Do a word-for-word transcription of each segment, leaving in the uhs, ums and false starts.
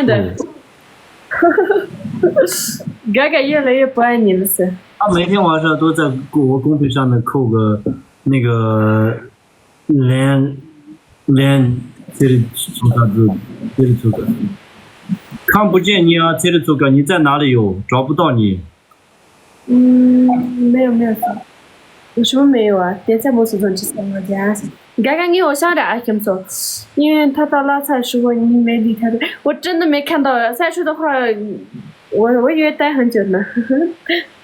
的。嘎嘎越来越不爱你了是？他每天晚上都在给我公屏上面扣个那个连连这里出啥子，这里出啥子，看不见你啊，这里出个，你在哪里哟？找不到你。嗯，没有没有，我什么没有啊？点赞没收总只三个加。刚刚你我想着啊，怎么说？因为他到拉萨时候你没理他的，我真的没看到。再说的话，我我以为待很久呢。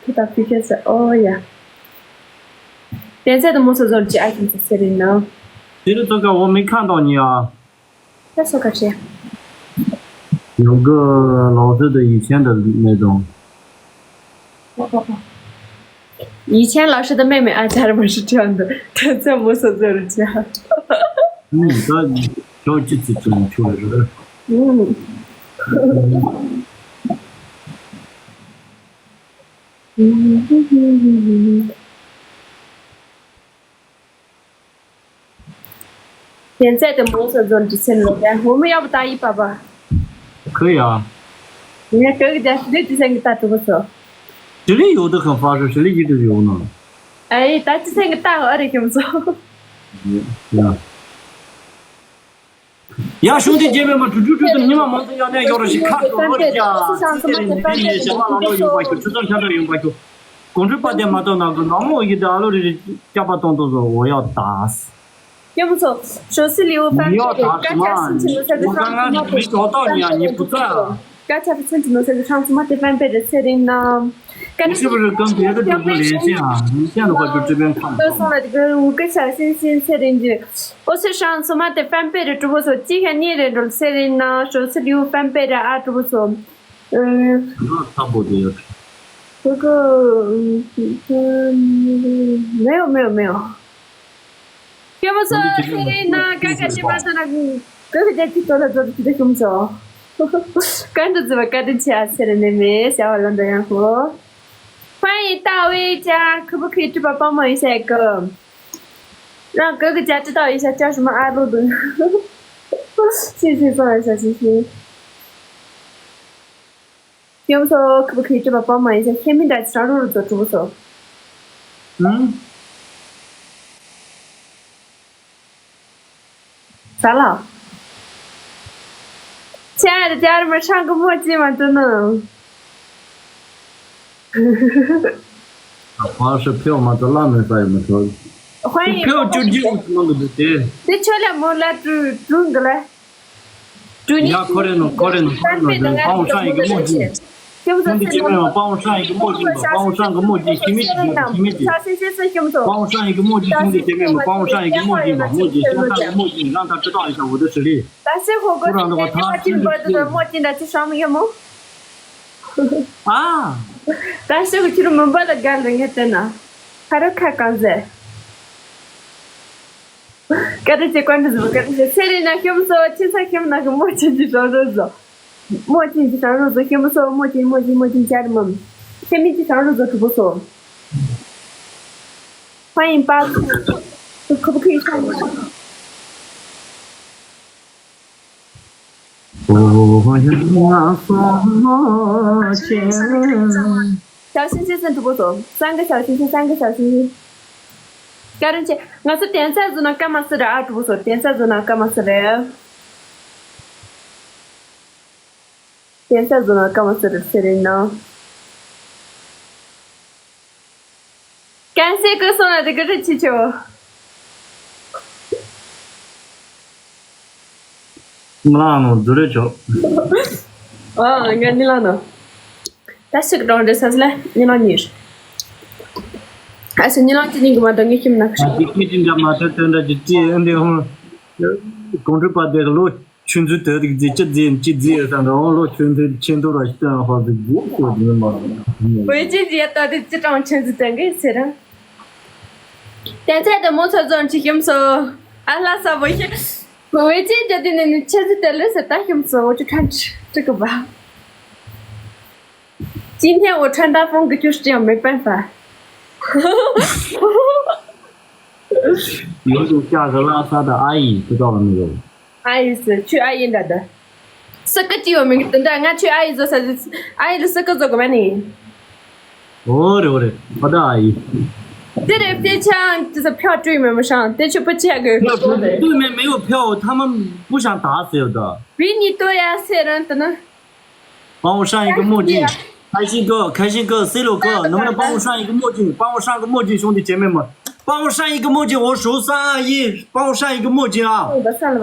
他到 P K 是，哦呀，点赞都没收总只啊，怎么说？谁的呢？谁的这个我没看到你啊。 那是个谁？有个老师的以前的那种。以前老师的妹妹啊，家人们是这样的，他在摸索做人家。嗯，这这这这这出来是。嗯。现在的模式中之前了，我们要不打一把吧？可以啊。人家哥哥家是对之前给打这个手。这里有的很发射，这里一直有呢。哎，打之前给打好的，行不？嗯，对啊。 ཡ་兄弟姐妹们，猪猪猪猪，你们忙着要那要的是看着我的家，这些人里面什么老多有关系，出生前都有关系。公主八点嘛到那个，那么一个阿罗的加巴东东说我要打死。 要不走，首次礼物翻倍，你要打什么？刚才申请了三个我刚刚没找到你啊，你不在啊。 刚才申请了三个上次没得翻倍的确定呢。你是不是跟别的主播连线啊？你这样的话就这边看不到。都送了这个五个小星星确定的。我是上次没得翻倍的主播说，今天你认着确定呢，首次礼物翻倍的啊，主播说，嗯，那差不多。这个，嗯，嗯，没有没有没有。 ཁྱེད་མ་ཚོ་ཚེ་རིང་ན་ག་ག་ཅི་མ་ཚོ་ན་ག་ག་ཅི་ཏོ་ལ་ཏོ་ཏི་ཏི་ཁྱུམ་ཚོ། ཀ་འདྲ་ཛི་བ་ཀ་ཏི་ཆ་ཚེ་རིང་ནེ་མེ་ཤ་བ་ལ་འདྲ་ཡང་ཧོ། 欢迎大卫家，可不可以吃饱饱满一下一个？让哥哥家知道一下叫什么阿露的。谢谢送来小心心。 ཁྱེད་ཚོ་ཁྱེད་ཚོ་ཁྱེད་ཚོ་ཁྱེད་ཚོ་ཁྱེད་ཚོ་ཁྱེད་ཚོ། ཟ་ལ། ཁྱེད་རང་ཅག་མ་ཧྲང་གི་མོ་ཅི་མ་འདུག་ནི། ཕ་ཧྲི་ཕེའུ་མ་ཚོ་བླ་མེད་ས་ཡོད་མ་ཚོ། ཧོན་ཡིན། ཕེའུ་བཅུ་གཅིག་མ་གི་འདུག་སྟེ། དེ་ཁྱོད་ལ་མོ་ལ་ཀྲུ་ཀྲུང་གི་ལ། ཀྲུ་ནི། ཡ་ཁོ་རེ་ནོ་ཁོ་རེ་ནོ་ཁོ་རེ་ནོ་ཁྱོད་པང་ཧྲང་ཡི་གི་མོ་ཅི། ཁྱོད་ཚོ་ཁྱོད་ཚོ་ཁྱོད་ཚོ་པང་ཧྲང་ཡི་གི་མོ་ཅི་པང་ཧྲང་གི་མོ་ཅི་ཁྱི་མི་ཅི་ཁྱི་མི་ཅི། པང་ཧྲང་ཡི་གི་མོ་ཅི་ཁྱོད་ཚོ་ཁྱི་མི་ཅི་པང་ཧྲང་གི་མོ་ཅི་མ་མོ་ཅི་ཤ་ཁྲག་གི་མོ་ཅི་རང་ད་ཅི་ཏང་ཡི་ཤ་འོ་དེ་ཞི་ལི། ད་ཤི་ཧོ་གོ་ཁོ་རང་ད་གོ་ཐང་ཤི་ལི་ཤི་ལི། མོ་ཅི་འདྲ་ཅི་ཧྲང་མི་ཡོད་མོ། ཨ། ད་ཤི་གི་ཁྱི་རུ་མི་འབའ་ལ་དགའ་ལ་ངས་བལྟས་ན། ཁ་རུ་ཁ་གང་ཟེ། ཀ་ཏི་ཅེ་ཀོན་ཏི་ཟུ་ཀ་ཏི་ཅེ་ཚེ་རིང་ན་ཁྱིམ་ཚོ་ཁྱིམ་ཚ་ཁྱིམ་ནང་གི་མོ་ཅན་གྱི་རང་རོ་ཟོ། མོ་ཅན་གྱི་རང་རོ་ཟོ་ཁྱིམ་ཚོ་མོ་ཅན་མོ་ཅན་མོ་ཅན་ཅར་མམ། ཁྱིམ་མི་གྱི་རང་རོ་ཟོ་གྲུ་པོ་ཚོ། ཧ་ཡིན་པ། ཁུ་ཁུ་ཁུ་ཡི་ཁྱིམ། 我要说谢。 小心心生主播组，三个小心心，三个小心心。家人姐，我是点赞组呢，干嘛是的啊？主播组点赞组呢，干嘛是的？点赞组呢，干嘛是的？谁人呢？感谢歌颂了这个热气球。 མ་ལ་ནོ་དུ་རེ་ཆོ། ཨ་ང་ནི་ལ་ནོ། ད་ཞིག་གྲོང་འདྲེ་ས་ལ་ཉི་མ་གཉིས། ཨ་ཞིག་ཉི་ལ་ཅི་ཉིན་གི་མ་དོ་ངེས་ཁྱིམ་ན་ཁ་ཤོག་ཨ་ཅི་ཅི་འདྲ་མ་ཐད་དོན་འདྲ་ཅི་ཅི་ཨེ་འདི་ཧོང་། གོང་ཁྲི་པ་དེ་ལོ་ཆུ་འཛུལ་དེ་རིགས་ཅི་ཅི་རྫི་ཅི་རྫི་ཡོད་ས་འདྲ་ཧོང་ལོ་ཆུ་འཛུལ་ཆེན་དུ་ར་ཤི་ཏན་ཧོ་ཟི་རྫི་ཤོ་རྫི་མ་ར། ཝེ་ཅི་ཅི་ཡ་ད་དེ་ཅི་གྲང་ཆུ་འཛུལ་དེ་འགའི་ཟེར་ར། དེ་ཚད་དུ་མོ་ཚོ་ཚོ་འཁྲི་ཤིམ་སོ། ཨ་ལ་ས་བོ་ཤི། ཝེ་ཅི་ཅི་དེ་ནི་ཆུ་འཛུལ་དེ་ལོས་ད་ཤིམ་སོ་འོ་ཅི་ཁྲན་ཁྲི་གི་བ། 今天我穿大风格就是这样，没办法。有种下个拉萨的阿姨，知道了没有？阿姨是去阿姨那的。སི་ཀི་ཅི་ཡོད་མི་འདི་འདྲ། ང་ཁྱོད་ཨ་ཡི་བཟོ་ས། ཨ་ཡི་ལ་སི་ཀི་བཟོ་དགོས་མ་ནི། ཨོ་རེད་ཨོ་རེད། ཨ་ད་ཨ་ཡི། དེ་རེད། དེ་ཆང་དེ་ཚོ་ཕྱག་སྤྲུལ་མེད་མི་ཤང་དེ་ཆུ་པོ་ཆེ་གི་ཕྱག་སྤྲུལ་མེད་མེད་ཡོད་ཕྱག་འོ་ཐ་མ་པུ་ཤང་ད་ཟེར་ད། བི་ནི་ཏོ་ཡ་སེ་རན་ཏི་ན། 帮我上一个墨镜。开心哥，开心哥，C六哥，能不能帮我上一个墨镜？帮我上个墨镜，兄弟姐妹们，帮我上一个墨镜，我数三二一，帮我上一个墨镜啊！三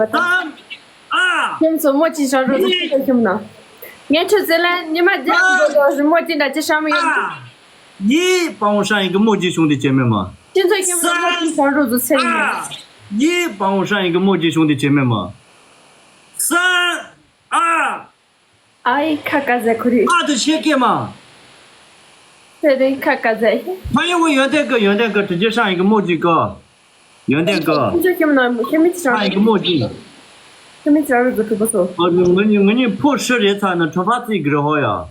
二。 ཁྱེད་ཚོ་མོ་ཅིག་བྱང་རོགས་ཟེར་ཁྱེད་ཁྱིམ་ན། ངས་ཁྱོད་ཟེར་ལ་ཉི་མ་རྒྱབ་འགྲོ་རོགས་ཟེར། མོ་ཅིག་འདྲ་ཅི་བྱ་མི་ཡོང་། 一，帮我上一个墨镜，兄弟姐妹们。 ཁྱེད་ཚོ་ཁྱིམ་ན་མོ་ཅིག་བྱང་རོགས་ཟེར་ཚེ་ཡིན། 一，帮我上一个墨镜，兄弟姐妹们。三，二。 ཨའི་ཁ་ཀ་ཟེར་ཁོ་རེད། ཨ་དུ་ཤེས་ཀྱེ་མ། ཚེ་རིང་ཁ་ཀ་ཟེར། 朋友，我原点歌，原点歌，直接上一个墨镜哥。原点歌。 ཁྱེད་ཚོ་ཁྱིམ་ན་ཁྱེད་མི་ཅིག་བྱང་上一个墨镜。 ཁྱེད་མི་ཅིག་བྱང་རོགས་ཟེར་ཁྱོད་པོ་སོ། 哦，我我我破十人才能出发自己个好呀。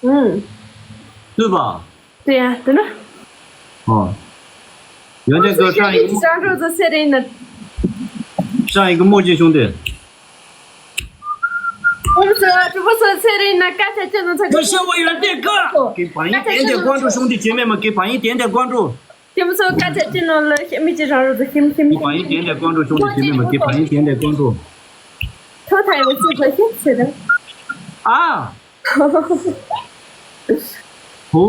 ཨང་། 对吧？对呀，等等。 哦。有点歌上一个，上周子谢琳的。 上一个墨镜兄弟。 我们说，这不是谢琳的，刚才这种才。 不是，我有点歌。给榜一点点关注，兄弟姐妹们，给榜一点点关注。 ཁྱེད་ཚོ་སྐད་ཆ་ཅི་ནོར་ལ་ཤེས་མི་ཅི་རང་རོགས་ཟེར། ཁྱིམ་ཁྱིམ། 给榜一点点关注，兄弟姐妹们，给榜一点点关注。 ཐོ་ཐ་ཡོད་ཚོད་ལ་ཤེས་ཟེར། ཨ། ཐོ་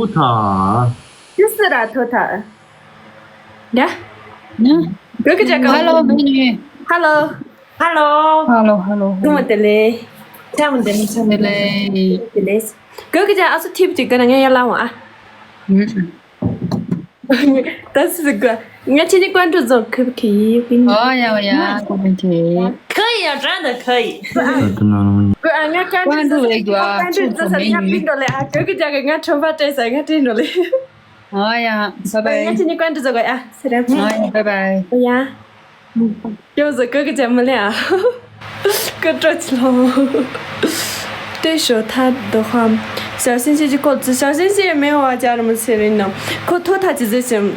ཐ། ཅི་ཟེར་ར་ཐོ་ཐ། ཡ། ག་གི་ཇ་ག། Hello 美女。 Hello། ཧ་ལོ། 哈喽哈喽。 ཐུགས་མ་བདེ་ལེ། ཐུགས་མ་བདེ་ལེ། ཐུགས་མ་བདེ་ལེ། བདེ་ལེ། ག་གི་ཇ། ཨ་སུ་ཐིབ་ཅིག་ག་ན་ངས་ཡར་ལངས་བ་ཨ། ད་སི་ག་ང་ཁྱེད་ཀྱི་关注做可不可以？ 哦呀哦呀，可以可以。 可以啊，真的可以。 ག་ཨ་ང་关注为主啊，关注做什么？ ཡ་པིན་འགྲོ་ལེ་ཨ། ག་གི་ཇ་གི་ང་ཁྲོམ་པ་བྲེས་ས་ང་བྲེས་འགྲོ་ལེ། 哦呀，拜拜。 ང་ཁྱེད་ཀྱི་关注做་གོ་ཨ། ཟེར་ར། 哦呀，拜拜。 ཨོ་ཡ། ཡོད་ཟེར་ག་གི་ཇ་མི་ལེ་ཨ། ཀི་སྤྲོ་ཆི་ལོ། 对手他的话，小星星就够了，小星星也没有啊，加什么麒麟呢？ ཁོ་ཐོ་ཐ་ཅི་ཟེར་ཞིམ།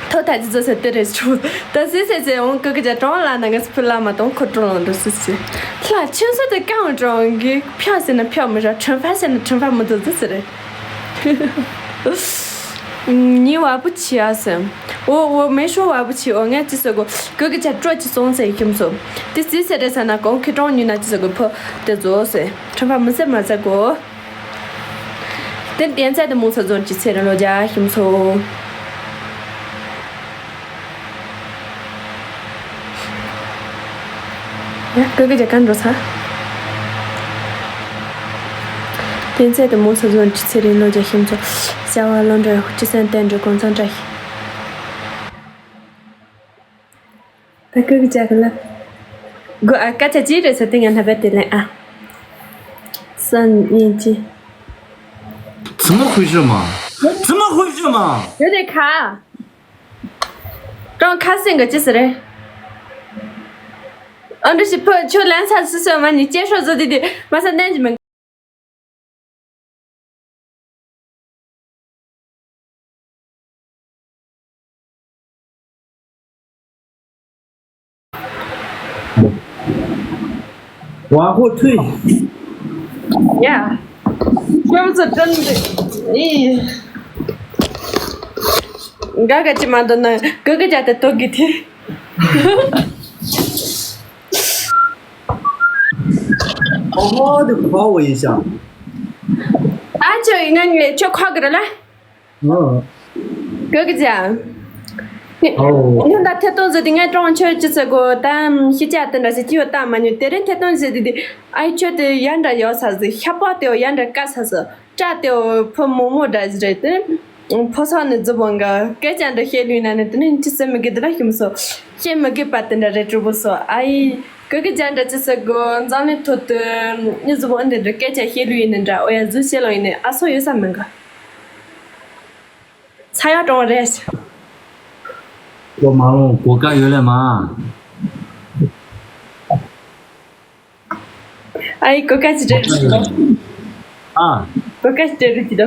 ཐོ་ཐ་ཅི་ཟེར་ཟེར་དེ་རེད་ཆུ། ད་ཟེར་ཟེར་ཟེར་འོང་ག་གི་ཇ་གྲོང་ལ་ན་ངས་ཕུ་ལ་མ་གཏོང་ཁོ་གྲོང་ལ་འགྲོ་ཟེར་ཟེར། ལྷ་ཆུ་ས་དེ་གང་གྲོང་གི་ཕྱག་ཟེར་ན་ཕྱག་མི་ར་ཁྲོན་ཕ་ཟེར་ན་ཁྲོན་ཕ་མི་འདུག་ཟེར་ཟེར་རེད། 你玩不起啊 ཟེར། 我我没说玩不起 ཨོ་ངས་ཅི་ཟེར་གོ། ག་གི་ཇ་སྤྲོ་ཅི་སོང་ཟེར་ཁྱིམ་སོ། དེ་ཟི་ཟེར་རེད་ཟེར་ན་གོང་ཁེ་གྲོང་ཉུལ་ན་ཅི་ཟེར་གོ་ཕོ་དེ་ཟོ་ཟེར། ཁྲོན་པ་མི་ཟེར་མ་ཟེར་གོ། དེ་བསྟན་ཚད་དེ་མོ་ས་ཟོར་ཅི་ཚེ་རིང་ལོ་རྒྱ་ཁྱིམ་སོ། ཡ་ག་གི་ཇ་ག་འགྲོ་ས། བསྟན་ཚད་དེ་མོ་ས་ཟོར་ཅི་ཚེ་རིང་ལོ་རྒྱ་ཁྱིམ་སོ། བྱ་བ་ལོ་འདྲ་ཅི་སེམས་བསྟན་འགྲོ་གོང་ཚང་འདྲ། ད་ཀུ་ཀུ་ཅག་གི་ལ། གོ་ཨ་ཀ་ཅག་ཅི་རེད་ཟེར་ཏེ་ང་ལྷ་བེ་དེ་ལེན་ཨ། སང་ཉིན་ཅི། 怎么回事嘛？怎么回事嘛？ ཡོད་རེད་ཁ། ཀྲོང་ཁ་སེང་གི་ཅི་ཟེར་རེད། ཨ་འདྲ་ཞིག་ཕོ་ཁྱོད་ལན་ཚ་སུ་སོ་མ་ནི་ཅེ་ཧྲོ་ཟོ་དི་དི་མ་ས་ནན་གྱི་མི། ཝ་ཧོ་ཐུའི། ཡ། ཁྱོད་ཚོ་ཀྲང་དེ། ཨི། ག་ག་ཅི་མ་འདོད་ན་ག་ག་ཅག་དེ་ཏོག་གི་དེ། ཨོ་ཧོ་དེ་ཁོ་བོ་ཡིན་ཤག་ཨ་ཅོ་ཡིན་ན་ངས་ཁྱོད་ཁོག་གི་ར་ལ། ཨོ། ག་གི་ཅག་ཨོ། ཉོན་ད་ཐད་གཏོང་ཟེར་དེ་ངས་ཀྲོང་ཆོས་ཅི་ཟེར་གོ་ད་ཤི་ཅག་དེ་འདྲ་ཞིག་ཅི་ཡོད་ད་མ་ཉོན་དེ་རིང་ཐད་གཏོང་ཟེར་དེ་དེ་ཨའི་ཆོས་དེ་ཡ་འདྲ་ཡོད་ས་ཟེར་ཤ་པག་དེ་ཡ་འདྲ་དཀའ་ས་ཟེར། སྐྲ་དེ་བོ་ཕོ་མོ་མོ་འདྲ་ཞིག་རེད་དེ། ཕོ་སང་ནས་རྫི་བོ་འགའ་སྐད་ཆ་འདྲ་བཤད་ལུས་ན་ནི་དེ་ནི་ཅི་སེ་མི་དགེ་དེ་ལ་ཤི་མི་སོ། བཤད་མི་དགེ་པ་དེ་འདྲ་རེད་གྲུ་བོ་སོ་ཨའི། ག་གི་ཅག་འདྲ་ཅི་སེ་གོ་འཛམ་གླིང་ཐོག་ཏུ་ནི་རྫི་བོ་འདི་འདྲ་སྐད་ཆ་བཤད་ལུས་ཡིན་ནི་འདྲ་ཨོ་ཡ་རྫུན་བཤད་ལོ་ཡིན་ནི་ཨ་སོ་ཡོད་ས་མི་འགའ། ཚ་ཡག་གྲོང་རེད། ལོ་མ་ལོང་གོ་ཀ་ཡོད་ལེ་མ། ཨའི་གོ་ཀ་ཅི་སྤྲད་རུ་ཅི་དོ། ཨ། གོ་ཀ་ཅི་སྤྲད་རུ་ཅི་དོ།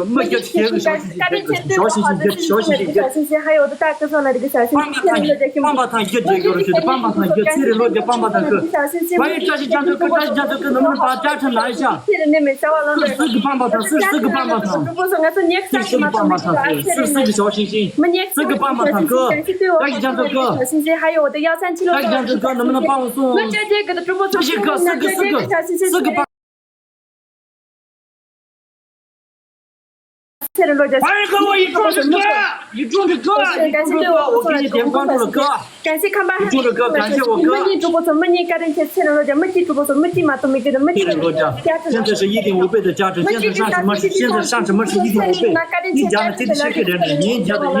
དགོས། མི་བརྒྱད་ཅུ་ཞེ་དགུ་ཞའོ་ཞིང་ཞིང་བརྒྱད་ཅུ་ཞའོ་ཞིང་ཞིང་བརྒྱད་ཅུ་ཞའོ་ཞིང་ཞིང་བརྒྱད་ཅུ། 还有的大哥上来这个小星星， སྤམ་པ་ཐང་། སྤམ་པ་ཐང་བརྒྱད་དགོས་རོགས་ཞུ། སྤམ་པ་ཐང་བརྒྱད། ཚེ་རིང་ལོ་བརྒྱད། སྤམ་པ་ཐང་དགུ། བ་ཡི་བཀྲ་ཤིས་རྒྱ་མཚོ་དགུ། བཀྲ་ཤིས་རྒྱ་མཚོ་དགུ། ནུ་མོ་ནུ་བ་བཅའ་ཁྲིམས་ལ་ཡ་ཤ། སི་སི་གི་སྤམ་པ་ཐང་། སི་སི་གི་སྤམ་པ་ཐང་། སི་སི་གི་སྤམ་པ་ཐང་། སི་སི་གི་ཞའོ་ཞིང་ཞིང་། སི་སི་གི་སྤམ་པ་ཐང་དགུ། བཀྲ་ཤིས་རྒྱ་མཚོ་དགུ། བཀྲ་ཤིས་རྒྱ་མཚོ་དགུ། ནུ་མོ་ནུ་སྤམ་སོང་། སི་སི་གི་སི་གི་སི་གི་སི་གི་སྤམ། 感谢对我，我给你点关注了，哥。感谢看吧，还有什么？感谢我哥。 མི་གཉིས་གྲོགས་པོ་ཚོ། མི་གཉིས་བཀའ་དྲིན་ཆེ། ཚེ་རིང་ལོ་བརྒྱ། མི་གཅིག་གྲོགས་པོ་ཚོ། མི་གཅིག་མ་གཏོགས་མི་གཅིག་དང་མི་གཅིག་ཚེ་རིང་ལོ་བརྒྱ། 现在是一点五倍的价值，现在上是没，现在上是没，一点五倍。你讲的这个是一点五倍。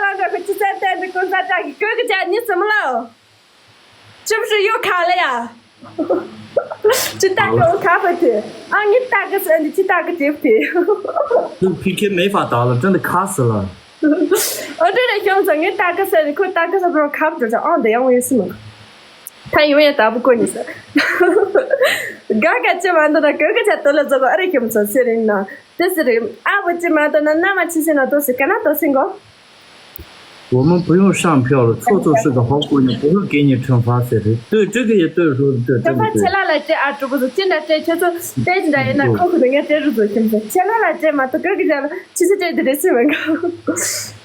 ལ་ལ་འགྲོ་གི་ཅི་ཙན་དན་པའི་ཀུན་བཟང་བཀྲ་ཤིས་ཁོ་གི་ཅག་གཉིས་སུ་མི་ལ། ཅི་བཞི་ཡོད་ཁ་ལ་ཡ། ཅི་ལྟ་གི་ཁ་བུ་དེ། ཨ་ངི་ལྟ་གི་ཟེར་ནི་ཅི་ལྟ་གི་དེབ་དེ། 这 P K 没法打了，真的卡死了。 ཨ་འདྲ་རེ་ཤོང་ཙང་ངི་ལྟ་གི་ཟེར་ནི་ཁོ་ལྟ་གི་ཟེར་བར་ཁ་བུ་ཅག་ཨང་དེ་ཡང་ཡོད་སི་མི། ད་ཡིན་ཡང་ལྟ་བུ་གོ་ནི་ཟེར། ག་ག་ཅི་མ་འདུག་ན་ག་གི་ཅག་དོ་ལ་ཛོ་གོ་ཨ་རེ་ཤོང་ཙང་ཟེར་ཡིན་ན། དེ་ཟེར་རེ། ཨ་བུ་ཅི་མ་འདུག་ན་ན་མ་ཅི་ཟེར་ན་དོ་ཟེར་ག་ན་དོ་ཟེར་གོ། 我们不用上票了，错错是个好姑娘，不会给你惩罚，谁谁对这个也对，说的对，对不对？ ཕ་ཆེ་ལ་ལ་སྤྲད་ཨ་གྲུ་པོ་ཚོ་ཅི་འདྲ་སྤྲད་ཁྱོད་ཚོ་སྤྲད་ཅི་འདྲ་ཡིན་ན་ཁོ་ཁོ་ནི་ངས་སྤྲད་རུ་བཟོ་ཁྱིམ་ཚོ་ཆེ་ལ་ལ་སྤྲད་མ་ཐུབ་གི་གི་ལ་ཆི་ཆི་སྤྲད་དེ་རེད་ཟེར་བ་འགའ།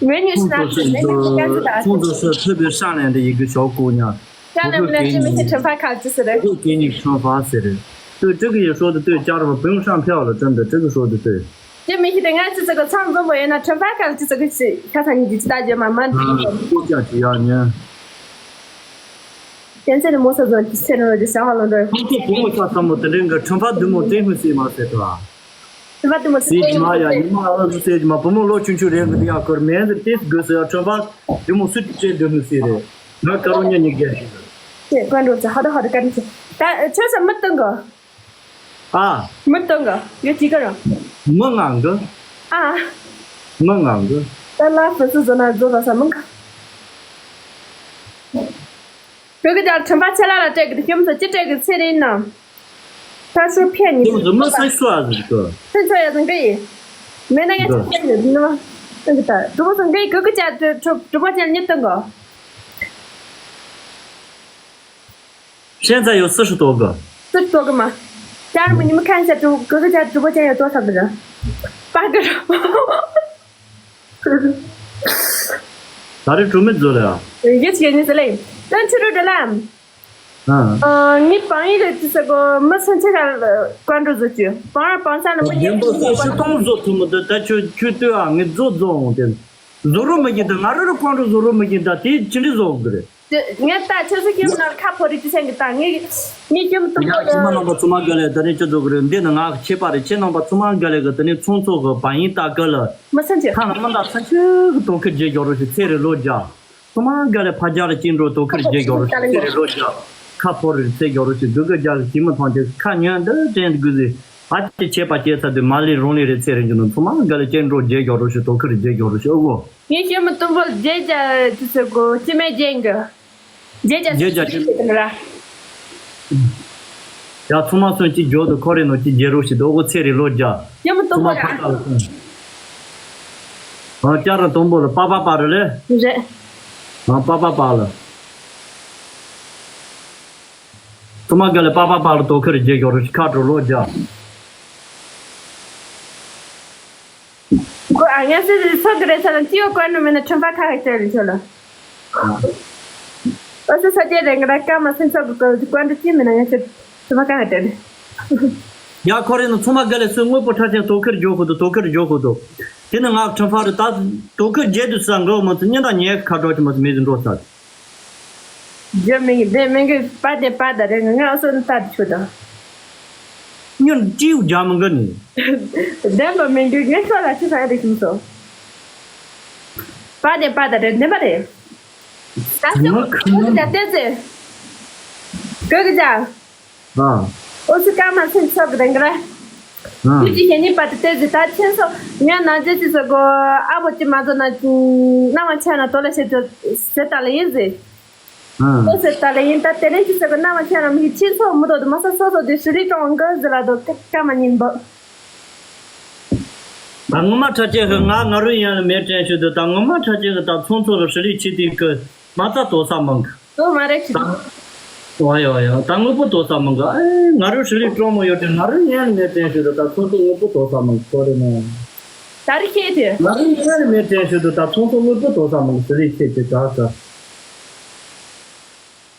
ངའི་ཉུ་ཤི་ན་ཁྱོད་ངའི་ཉུ་ཤི་ཀ་ཚི་ད། 冲着是特别善良的一个小姑娘， ཅ་ལ་མི་ལ་ཅི་མི་ཤི་ཁྲིམས་ཕ་ཁ་ཅི་ཟེར་རེད། 不会给你惩罚，谁谁。对，这个也说的对，家人们不用上票了，真的，这个说的对。 དེ་མི་ཤེས་དེ་ང་ཅི་ཙི་གི་ཚང་འཛོམས་པོ་ཡིན་ན་ཁྲིམས་ཕ་ག་ལ་ཅི་ཙི་གི་ཞིག་ཤ་ཚ་ཉིད་ཀྱི་ཅི་ལྟ་རྒྱུ་མ་མ་འདི་ཨ་ཁོ་ཅག་ཅི་ཡག་ཉན། གཏན་ཚེ་ནི་མོ་ས་ཟོན་གྱི་ཚེ་རིང་རོ་ཀྱི་བྱ་བ་ལོ་འདྲ། ཁོང་ཚོ་བུ་མོ་ཤ་ཚ་མོ་དེ་འདྲའི་གི་ཁྲིམས་ཕ་བདུད་མོ་བཙན་ཧུ་སི་མ་ཟེར་ཏོ། ཁྲིམས་ཕ་བདུད་མོ་སི་སི་ཏེ་མ་ཡ་ཡི་མ་ཨ་ཟུ་སེ་མ་བུ་མོ་ལོ་ཆུང་ཆུང་རེད་གི་དེ་ཡག་གོར་མེན་དེ་ཏེ་དགོས་སོ་ཡ་ཁྲིམས་ཕ་བདུད་མོ་སུ་ཅི་བཙན་བདུད་ཧུ་སི་རེད། ང་ཀ་རོ་ཉ་ཉི་གེ་ཞིག་རེད། ཅེས་ཀོན་རོ་ཙི་ཧ་ད་ཧ་ད་ཀ་རི་ཅི་ད་ཆོས་ས་མི་སྟོན་གི། ཨ། མི་སྟོན་གི། ཡོད་ཅི་གི་རང་། མི་ངང་གི། ཨ། མི་ངང་གི། ད་ལ་ཕུ་སུ་བཟོ་ན་བཟོ་ད་ས་མི་ག་བོད་ཀྱི་ལ་ཁྲིམས་པ་ཆེ་ལ་ལ་སྤྲད་གི་ཤོམ་ཚོ་ཅི་སྤྲད་གི་ཚེ་རིང་ནམ། ད་ཤོ་ཕྱེད་ཉི་ཤོམ་ཚོ་མི་སེ་སུ་ཨ་ཟིག་གི། ཕུན་ཚོ་ཡ་ཟིག་གི་ཡི། མེད་ན་ཡ་ཆ་ཕྱེད་ཉི་ནི་མ། སྟོན་གི་ད་གྲུ་པོ་ཚོ་གི་གི་གི་ཅ་གྲུ་པོ་ཅན་ཉི་སྟོན་གི། 现在有四十多个。四十多个吗？家人们，你们看一下直播，哥哥家直播间有多少个人？八个人。ད་རེས་གྲུ་མི་ཚོ་ལ་ཡ། ཡིད་ཆེས་ནི་ཟེར་ལེ། ད་ཕྱི་རུ་འགྲོ་ལམ། ཨ། ངའི་བང་ཡིག་རེད་ཅི་ཟེར་གོ་མི་སུན་ཆད་ག་ཀོན་འགྲོ་བཟོ་རྒྱུ། བང་ར་བང་ས་ནི་མི་ཉན་པོ་ས་ཤི་སྟོང་བཟོ་ཐུབ་མི་འདུག་ད་ཁྱོད་ཁྱོད་ལྟོས་ཨ་ངས་བཟོ་བཟོ་འོང་དེ། བཟོ་རོགས་མི་བྱེད་ད་ང་རང་རང་ཀོན་འགྲོ་བཟོ་རོགས་མི་བྱེད་ད་དེ་ཅི་འདྲ་བཟོ་དགོས་རེད། དེ་ངས་ད་ཁྱོད་ཚོ་ཁྱིམ་ནང་ཁ་ཕོ་རི་ཅི་སེང་གི་ད་ངས་ངས་ཁྱིམ་སྟོང་ཡ་ཁྱིམ་མ་རྣམ་པ་ཚང་མ་ག་ལེ་ད་ནི་ཅི་བཟོ་གི་རེད། འདི་ནི་ང་གི་ཁྱད་པར་རེད། ཁྱེད་རྣམ་པ་ཚང་མ་ག་ལེ་གི་ད་ནི་ཚོང་ཚོགས་གི་བ་ཡིན་ད་ག་ལ་མི་སེམས་ཆེ་ཁ་ན་མི་ད་སེམས་ཆེ་གི་དོ་ཁུར་རྒྱས་རྒྱོ་རོ་ཞིག་ཚེ་རེ་ལོ་རྒྱ་ཚང་མ་ག་ལེ་ཕ་རྒྱ་རེ་ཅི་འགྲོ་དོ་ཁུར་རྒྱས་རྒྱོ་རོ་ཞིག་ཚེ་རེ་ལོ་རྒྱ་ཁ་ཕོ་རི་ཚེ་རྒྱོ་རོ་ཞིག་དུ་གི་རྒྱ་གི་ཁྱིམ་མི་ཐང་ཆེ་ཁ་ཉོན་འདི་དྲན་དགོས་ཟེར། ཨ་ཅེ་ཁྱེད་པ་ཁྱེད་ཚ་དུ་མ་ལི་རོང་ལི་རེ་ཚེ་རེ་འགྱུར་ནོ་ཚང་མ་ག་ལེ་ཅི་འགྲོ་རྒྱས་རྒྱོ་རོ་ཞིག་དོ་ཁུར་རྒྱས་རྒྱོ་རོ་ཞིག་ཨོ་གོ། ངའི་ཤེས་མི་དུམ་བུ་རྒྱལ་རྒྱ་དུ་ཟེར་གོ་སྐྱེ་མེད་རྒྱན་གི། རྒྱལ་རྒྱ་རྒྱལ་རྒྱ་ཅི་ཟེར་གི་ན་ར། ཡ་ཚང་མ་སོན་གྱི་རྒྱོ་དུ་ཁོ་རེ་ནོ་གྱི་རྒྱལ་རོ་ཞིག་དོ་གོ་ཚེ་རེ་ལོ་རྒྱ། ཤེས་མི་དུམ་ཚང་བུ་མ་ཡ། ཕ་ཀ་ལ་སོན། ཨ་ཅག་ར་དུམ་བུ་ལ་པ་པ་པ་རེ་ལེ། རེད། ཨ་པ་པ་པ་ལ། ཚང་མ་ག་ལེ་པ་པ་པ་ལ་དོ་ཁུར་རྒྱས་རྒྱོ་རོ་ཞིག་ཁ་དྲོ་ལོ་རྒྱ། ཁོ་ཨ་ངས་སི་སི་སོ་གི་རེད་ས་ལ་ཅི་ཡོད་ཀོན་ནོ་མེད་ན་ཁྲིམས་པ་ཁ་ཁ་ཁྱེར་རེད་ཁྱོད་ལ། ཨོ་སི་ས་ཅེ་རེད་ང་ར་ཀ་མ་སེམས་ཚོགས་ཀྱི་ཀོན་ཀོན་དུ་ཅི་མེད་ན་ངས་སི་ཁྲིམས་པ་ཁ་ཁ་ཁྱེར་རེད། ཡ་ཁོ་རེ་ནི་ཚང་མ་ག་ལེ་སོ་དངོས་པོ་ཁྲ་ཅན་དོ་ཁུར་རྒྱོ་ཁོ་དོ་དོ་ཁུར་རྒྱོ་ཁོ་དོ། དེ་ནི་ང་ཁྲིམས་ཕ་རེད། ད་དོ་ཁུ་བརྗེད་དུ་ས་འགྲོ་མ་ཚུ་གཉིས་དང་ཉལ་ཁ་གྲོགས་ཀྱི་མ་ཚུ་མི་ཚུ་འགྲོ་ས། རྒྱུ་མིན་གི་བདེ་མིན་གི་པ་དེ་པ་ད་རེད། ང་ང་སོ་ནི་ད་དེ་ཆུ་ད། ཉོན་ཅིའུ་རྒྱ་མི་འགི་ནི། བདེན་པ་མིན་གི་ངས་ཤོ་ལ་ཅི་ས་ཡ་རེད་ཁྱིམ་སོ། པ་དེ་པ་ད་རེད། བདེན་པ་རེད། ད་ང་ཁ་ཁུ་ད་ཏེ་ཙེ། ཀུ་ཀུ་ཅག་ཨ། ཨོ་ཙི་ཀ་མ་ཚན་ཚོགས་ཀྱི་རེད་གི་ར། ཨ། དུས་ཀྱི་ཞེ་ནི་པ་དེ་ཏེ་ཙེ་ད་ཁྱིམ་སོ་ངས་ནང་ཅི་ཅི་ཟེར་གོ། ཨ་བོ་ཅི་མ་ཟོ་ན་ཅི་ན་མ་ཆ་ན་དོ་ལ་ཤེ་ཅོ་ཟེར་ད་ལ་ཡིན་ཟེར། ཨ། ཨོ་ཟེར་ད་ལ་ཡིན། ད་དེ་རིང་ཅི་ཟེར་གོ། ན་མ་ཆ་ན་མི་ཁྱིམ་སོ་མི་དོ་དུ་མ་ས་སོ་སོ་དེ་ཧྲི་ལི་ཀྲོང་གི་ཟེར་ལ་དོ་ཀ་ཀ་མ་ཉིན་བོ། ད་ངོ་མ་ཁྲ་ཅན་གི་ང་ང་རུ་ཡན་ལ་མེད་དྲན་ཞུ་དུ། ད་ངོ་མ་ཁྲ་ཅན་གི་ད་ཚོང་ཚོ་ལ་ཧྲི་ལི་ཆི་དེ་གི་མ་ད་དོ་ས་མང་གི། དོ་མ་རེད་ཅི། ད་ཡོ་ཡོ་ཡོ། ད་དངོས་པོ་དོ་ས་མང་གི། ཨེ་ང་རུ་ཧྲི་ལི་ཀྲོང་མོ་ཡོད་དྲན། ང་རུ་ཡན་ལ་མེད་དྲན་ཞུ་དུ། ད་ཚོང་ཚོ་དངོས་པོ་དོ་ས་མང་གི་ཁོ་རེ་ནོ། ད་རི་ཁེ་དེ། ང་རུ་ཡན་ལ་མེད་དྲན་ཞུ་དུ། ད་ཚོང་ཚོ་དངོས་པོ་དོ་ས་མང་གི་ཧྲི་ལི་ཆི་དེ་ད་ས།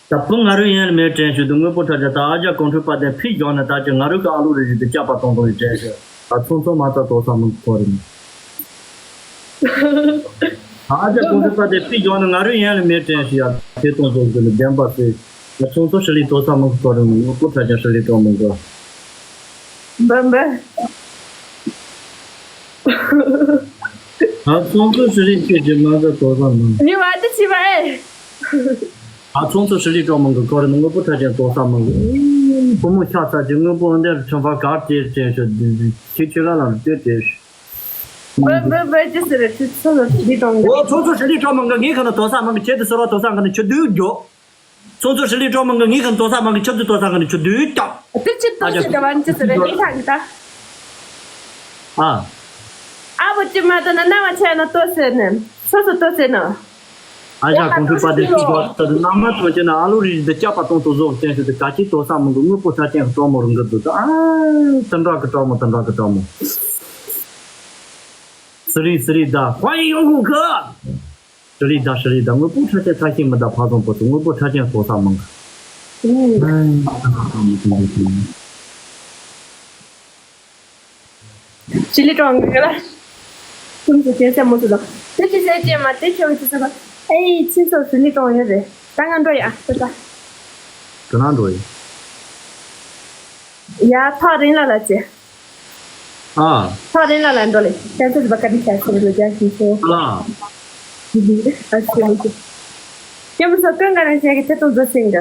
ད་བུ་ང་རུ་ཡན་ལ་མེད་དྲན་ཞུ་དུ། དངོས་པོ་ཁྲ་ཅན་ད་ཨ་ཅག་གོང་ཁྲོས་པ་དེ་ཕི་ཡོང་ནས་ད་ཅི་ང་རུ་གི་ཨ་ལུ་རེ་ཞུ་དུ་སྐྱབས་པ་གཏོང་གཏོང་ཡི་དྲན་ཞུ། ད་ཚོང་ཚོང་མ་ད་དོ་ས་མང་གི་ཁོ་རེ་ནི། ད་ཨ་ཅག་གོང་ཁྲོས་པ་དེ་ཕི་ཡོང་ནས་ང་རུ་ཡན་ལ་མེད་དྲན་ཞུ་ཡ། དེ་གཏོང་ཚོང་གི་ནི་བདེན་པ་ཟེར། ད་ཚོང་ཚོ་ཧྲི་ལི་དོ་ས་མང་གི་ཁོ་རེ་ནི། དངོས་པོ་ཁྲ་ཅན་ཧྲི་ལི་དོ་མང་གི། འབའ་འབའ། ད་ཚོང་ཚོ་ཧྲི་ལི་ཁྱེད་ཀྱི་མ་ཟ་དོ་ས་མང་། མི་བ་དེ་ཆི་བ་ཨེ། ད་ཚོང་ཚོ་ཧྲི་ལི་ཀྲོང་མང་གི་ཁོ་རེ་ནི། དངོས་པོ་ཁྲ་ཅན་དོ་ས་མང་གི། བུ་མོ་ཤ་ཚ་གི་དངོས་པོ་འདིར་ཁྲིམས་ཕ་གར་དེ་དྲན་ཞུ། ཁྱེད་ཁྱེད་ལ་ལ་དེ་དེ། འབའ་འབའ་འབའ་ཅི་ཟེར་རེད། ཚོང་ཚོ་ཧྲི་ལི་ཀྲོང་མང་གི། ཨོ་ཚོང་ཚོ་ཧྲི་ལི་ཀྲོང་མང་གི། ངས་ཁ་ན་དོ་ས་མང་གི། ཁྱེད་དེ་ཟེར་བ་དོ་ས་མང་གི་ནི་ཆུ་དུས་འགྱོ། ཚོང་ཚོ་ཧྲི་ལི་ཀྲོང་མང་གི། ངས་ཁ་ན་དོ་ས་མང་གི། ཁྱེད་དེ་དོ་ས་མང་གི་ནི་ཆུ་དུས་ཀྱོ། དེ་ཅི་དོ་ཨ་ཅག་ཅི་ད་བ་ཅི་ཟེར་རེད། ངས་ཁ་གི་ད། ཨ། ཨ་བོ་ཅི་མ་དོ་ན་ན་མ་ཆ་ན་དོ་ཟེར་ནས་སོ་སོ་དོ་ཟེར་ན། ཨ་ཞང་གོང་ཁྲོས་པ་དེ་ཅི་དོ་ཟེར་ན་མ་ཐོན་ཅེ་ན་ཨ་ལུ་རིགས་འདི་སྐྱབས་པ་གཏོང་དུ་བཟོ་བརྟེན་ཞུ་དུ། ག་ཅི་དོ་ས་མང་གི། དངོས་པོ་ཁྲ་ཅན་གྲོགས་མོ་རང་གི་འདུག་ཨ་དི་འདྲ་གི་གྲོགས་མོ། དི་འདྲ་གི་གྲོགས་མོ། སི་རི་སི་རི་ད་ཧ་ཡི་ཡོང་གི། ཧྲི་ལི་ད་ཧྲི་ལི་ད། དངོས་པོ་ཁྲ་ཅན་ཐ་ཤི་མི་ད་ཕ་ཚོང་པོ་ཚོ་དངོས་པོ་ཁྲ་ཅན་དོ་ས་མང་གི། ཨུ། ཧྲི་ལི་ཀྲོང་གི་ལ། ཁྱིམ་སུ་ཁྱེད་སེམས་མོ་སུ་དང་དེ་ཅི་ཟེར་ཅེས་མ་དེ་ཁྱོད་ཀྱི་སུ་དང་ཨེ་ཡི་ཁྱིམ་སུ་ཧྲི་ལི་ཀྲོང་ཡོད་རེད། ད་ང་འགྲོ་ཡ་ད་ད། ག་ན་འགྲོ་ཡི། ཡ་ཐག་རིང་ལ་ལ་ཅེ། ཨ། ཐག་རིང་ལ་ལ་འགྲོ་ལེ། ཁྱེད་སུ་བ་ཀ་དི་ཁྱེད་སུ་རུ་རྒྱ་ཞིང་སོ། ཨ་ལ། ཨ་ཤི་ལ་ཤི། ཁྱེད་མི་སོ་ཀུན་ག་རང་ཞེ་གི་ཐེ་ཏོ་འཛོ་སེང་ག་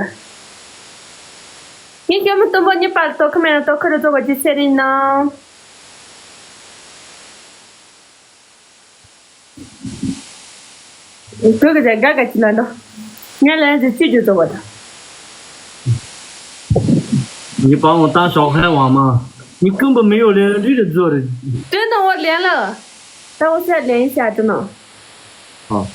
ངས་ཁྱོད་མི་སྟོན་པོ་གཉིས་པར་དོ་ཁུ་མེད་ན་དོ་ཁུ་རུ་རྫོགས་པ་ཅི་ཚེ་རིང་ནང་། དོ་གི་ཟེར་དགའ་དགའ་ཅི་ན་འདོ། ངས་ལན་ཟེར་ཅི་རྒྱུ་རྫོགས་པ་དང་། ངའི་པང་འོ་ཏང་ཞའོ་ཧན་ཝང་མ། ངའི་ཀུན་པ་མི་ཡོ་ལེན་རི་རི་རྫོ་རི། དོན་དང་འོ་ལེན་ལ། ད་འོ་ཤ་ལེན་ཤ་དྲི་ནོ། ཨ།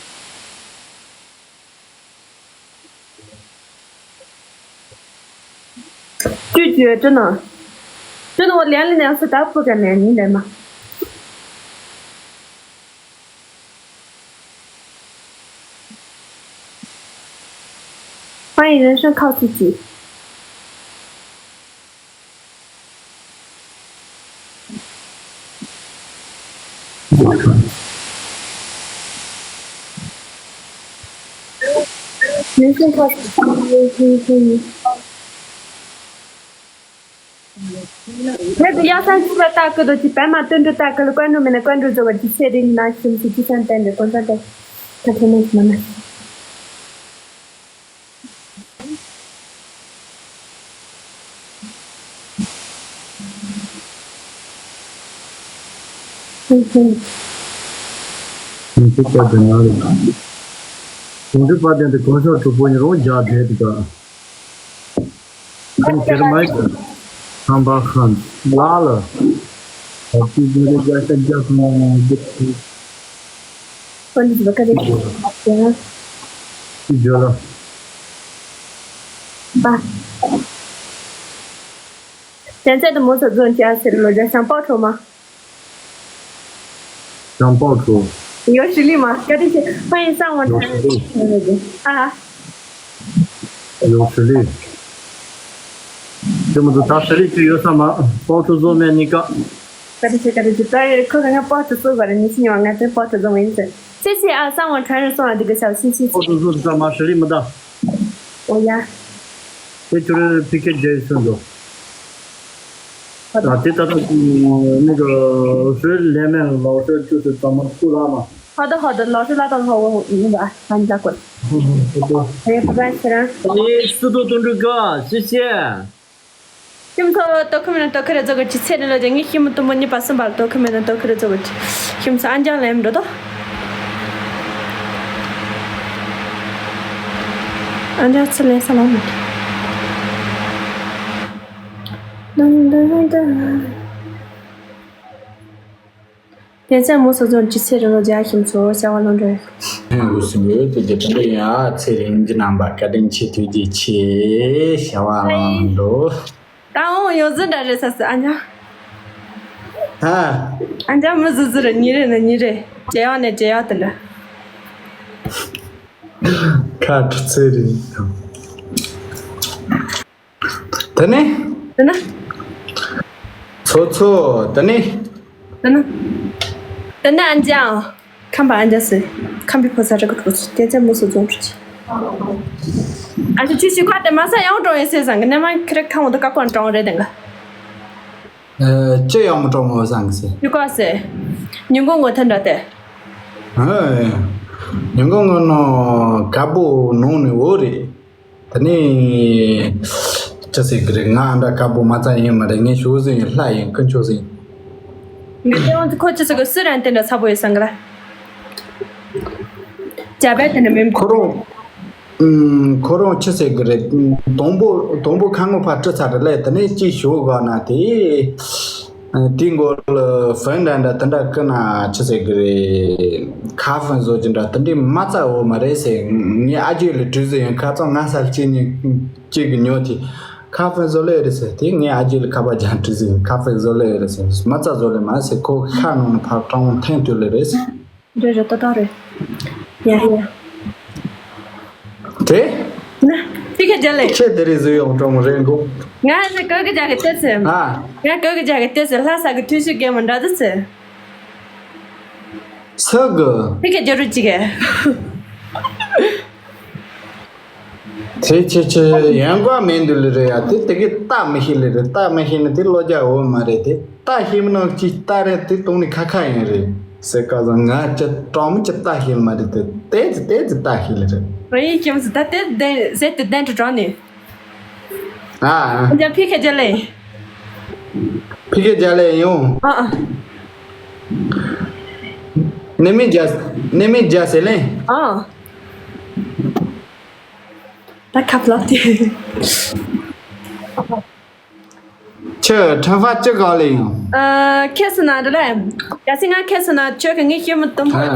ཅུ་ཅུ་ཅུ་ནོ། ཅུ་ནོ་ལན་ལི་ནང་སུ་ད་ཕུ་ག་ནས་ནི་ལེན་མ། ཕ་ཡི་རེན་ཤོན་ཁག་ཅིག་ཅིག་ནས་ཤིང་ཁ་ཤས་ཤིང་ཤིང་ཤིང་ཤིང་། ངས་དེ་ཡག་སང་ཅི་ལ་ལྟ་གི་འདུག་ཅི་པད་མ་དོན་འགྲུབ་ལྟ་གི་ལ་བཀའ་འགྲུབ་མིན་ན་བཀའ་འགྲུབ་བཟོ་བ་ཅི་ཚེ་རིང་ན་ཁྱིམ་སུ་ཅི་སང་བསྟན་འདྲ་གོང་ས་བསྟན་ད་ཁྱེད་མོ་ཅི་མ་མ། ཁོང་ཚོ་པ་དེ་ན་རེད། ཁོང་ཚོའི་པ་དེ་འདི་གོང་ས་གྲུབ་པོ་ཉི་རོང་རྒྱག་བསྡད་འདུག་ག་ཁོང་ཁེར་མ་ཡིན་ཁམས་པ་ཁམས་ལ་ལ། ཨ་ཙི་ཙི་རེ་རྒྱ་ཤ་རྒྱ་ཁོང་རྒྱ་ཁོང་། ཁོང་ཚོ་ག་རེ་ཡང་ཅི་བརྗོད་ལ། པ། བསྟན་འཛིན་དུ་མོ་ཚོ་རྫོང་ཅི་ཨ་ཟེར་ལོ་རྒྱ་ཤང་པའོ་ཁྲོ་མ། ཤང་པའོ་ཁྲོ། ཡོ་ཧྲི་ལི་མ་ག་དེ་ཆེ་ཕ་ཡིན་སང་བ་ཡོ་ཧྲི་ལི། ཨ། ཡོ་ཧྲི་ལི། དེ་མོ་ཚོ་ད་ཧྲི་ལི་ཅི་ཡོད་ས་མ་པའོ་ཁྲོ་བཟོ་མེད་ནི་ཀ་བཀའ་དྲིན་ཆེ། བཀའ་དྲིན་ཆེ། ད་ཁོ་ག་ང་པོ་ཏི་བཙུགས་པ་རེད། ཉི་ཤུ་ཉི་མ་ང་ཚོའི་པོ་ཏི་བཟོ་མ་ཡིན་ཟེར། སི་སི་ཨ་སང་བ་ཁྲ་རེ་སོང་ཨ་དི་གི་ཤའོ་སི་སི་པོ་ཏི་བཟོ་ཟ་མ་ཧྲི་ལི་མི་ད། ཨོ་ཡ། དེ་ཁྱོད་རའི་ཕི་ཁེ་རྒྱལ་ཤོད་འགྲོ། ཨ་དེ་ད་ད་ནི་གི་ཧྲི་ལེ་མེན་ལོ་ཧྲི་ཅུ་སི་ཙམ་མ་ཁུ་ལ་མ། ཧ་ད་ཧ་ད་ལོ་ཧྲི་ལ་ད་ཧ་བོ་ཡིན་པ་ཧ་འདྲ་གོ། ཧེ་བ་ཤི་ར། ཨ་ནི་སུ་དོ་དོན་འགྲུལ་ག་སི་སི། ཁྱིམ་ཚང་ཏོ་ཁ་མེད་ན་ཏོ་ཁ་རེ་རྫོགས་གི་ཅི་ཚེ་རིང་ལོ་རྒྱ་ངའི་ཤི་མི་དུ་མོ་གཉིས་པ་གསུམ་པ་ལ་ཏོ་ཁ་མེད་ན་ཏོ་ཁ་རེ་རྫོགས་གི་ཁྱིམ་ཚང་ཨ་འཇང་ལེམ་འགྲོ་ཏོ། ཨ་འཇང་ཚུར་ལེན་ས་ལོང་མི་འདུག། དེ་ཚེ་མོ་སོ་སོར་ཅི་ཚེ་རིང་ལོ་རྒྱ་ཁྱིམ་ཚང་བྱ་བ་ལོང་འགྲོ། ཧེ་གུ་སུ་མི་ཡོད་དེ་དེ་དྲན་པ་ཡིན་ཨ། ཚེ་རིང་གི་རྣམ་པ་བཀའ་དྲིན་ཆེ་ཐུགས་རྗེ་ཆེ། བྱ་བ་ལོང་འགྲོ། ད་འོང་ཡོང་ཟིན་འདྲ་རེད་ས་སི་ཨ་ཉ། ཧ། ཨ་ཉ་མི་ཟི་ཟི་རེད། ཉི་རེད་ན་ཉི་རེད། བྱེ་བ་ནས་བྱེ་བ་དེ་འདྲ། ཁ་ཁྲི་ཚེ་རིང་། དེ་ནས། དེ་ན། ཚོ་ཚོ་དེ་ནས། དེ་ན། དེ་ན་ཨ་ཉ། ཁམས་པ་ཨ་འཇང་སི། ཁམས་པའི་ཕོ་གསར་རེ་ག་གྲོགས་ཚོ་དེ་ཚེ་མུ་སུ་རྫོང་ཁྲུ་ཆི། ཨ་ཅེ་ཁྱོད་ཤི་ཁ་དེ་མ་ས་ཡང་གྲོང་ཡོད་སེ་བཟང་གི་ནས་མ་ཁི་རེ་ཁ་འོང་དུ་ཀ་ཀོན་གྲོང་རེད་དེ་ག་ཅི་ཡང་མི་གྲོང་མོ་བཟང་གི་སེ། ཤི་ཁ་སེ། ཉིན་གུང་ངོ་ཐན་འདྲ་དེ། ཨ། ཉིན་གུང་ངོ་ནོ་ཀ་པོ་ནོང་ནས་འོ་རེད། ད་ནི། ཅི་ཟེར་གི་རེད། ང་ཨ་འདྲ་དཀར་པོ་མ་རྩ་ཡིན་མ་རེད། ངས་ཞུ་ཟིན་ཡིན། ལྷ་ཡིན། དཀོན་མཆོག་ཟིན། ངས་དེ་འོང་ཁོ་ཅི་ཟེར་གི་སུ་རང་དེ་འདྲ་ཚ་པོ་ཡོད་སང་གི་ལ། རྒྱ་བལ་དེ་འདྲ་མིན། ཁོ་རང་། ཁོ་རང་ཅི་ཟེར་གི་རེད། དང་པོ་དང་པོ་ཁ་ངོ་ཕར་སྤྲི་ཚར་རེད་ལས། ད་ནི་ཅིག་ཞུ་ག་ན་དེ། དེའི་མགོ་ལ་ཧྥན་འདྲ་འདྲ་དེ་འདྲ་ཀི་ན་ཆི་ཟེར་གི་རེད། ཁ་ཧྥན་བཟོ་གི་འདྲ་དེ་འདྲའི་མ་རྩ་འོ་མ་རེད་ཟེར། ངས་ཨ་ཅེ་ལ་དྲི་ཟེར་ཡང་ཁ་ཚང་ང་སལ་གཅིག་ཉིད་གཅིག་གི་ཉོ་དེ་ཁ་ཧྥན་བཟོ་ལེ་རེད་ཟེར། དེ་ངས་ཨ་ཅེ་ལ་ཁ་པར་རྒྱག་དྲི་ཟེར་ཁ་ཧྥན་བཟོ་ལེ་རེད་ཟེར། མ་རྩ་བཟོ་ལེ་མ་ཟེར། ཁོ་ཁ་ནང་ནས་ཕར་སྤྲང་བོ་འཐེན་ཐུབ་ལེ་རེད་ཟེར། རེད་རེད། ཏག་ཏག་རེད། ཡ་ཡ། དེ། ན། ཏི་ཁ་རྒྱ་ལེ། ཁྱེད་དེ་རིང་བཟོས་ཡོང་གྲོང་མོ་རེད་འགོ། ང་ནི་ག་གི་རྒྱ་གི་ལྟོས་ཟེར། ཨ། ང་ག་གི་རྒྱ་གི་ལྟོས་ཟེར། ལྷ་ས་གི་ཐུ་ཤུ་རྒན་མོ་འདྲ་འདུག་ཟེར། ས་གི། ཏི་ཁ་རྒྱ་རུ་ཅི་གི། དེ་ཆེ་ཆེ་ཡན་གོ་མེད་འདུག་ལེ་རེད་ཡ། དེ་དེ་གི་ལྟ་མི་ཤེས་ལེ་རེད། ལྟ་མི་ཤེས་ན་དེ་བློ་རྒྱ་འོ་མ་རེད་དེ། ལྟ་ཤེས་མི་ནང་ཅིག་ལྟ་རེད་དེ་གཏོང་ནི་ཁ་ཁ་ཡིན་རེད་ཟེར། ཀ་ཟང་ང་ཅི་གྲོགས་མོ་ཅི་ལྟ་ཤེས་མ་རེད་དེ། ཏེ་ཙི་ཏེ་ཙི་ལྟ་ཤེས་ལེ་རེད། ཨོ་ཡིན་ཁྱིམ་སུ་ད་ཏེ་ཏེ་ཟེར་ཏེ་ཏན་ཏུ་གྲོགས་ནི། ཨ་ཨ། ཡ་ཕི་ཁ་རྒྱ་ལེ། ཕི་ཁ་རྒྱ་ལེ་ཡོང་། ཨ་ཨ། ནེ་མི་རྒྱ་ནེ་མི་རྒྱ་ཟེར་ལེ། ཨ། ད་ཁབ་ལོག་སྟེ། ཁྱོད་ཁྲོན་ཧྥ་ཅི་ག་ལ་ཡོང་། ཨ། ཁྱེད་སུ་ན་འདི་ལ། གལ་སྲིད་ང་ཁྱེད་སུ་ན་ཁྱོད་ཀྱི་ངའི་ཤི་མི་དུམ་བུ། ཨ།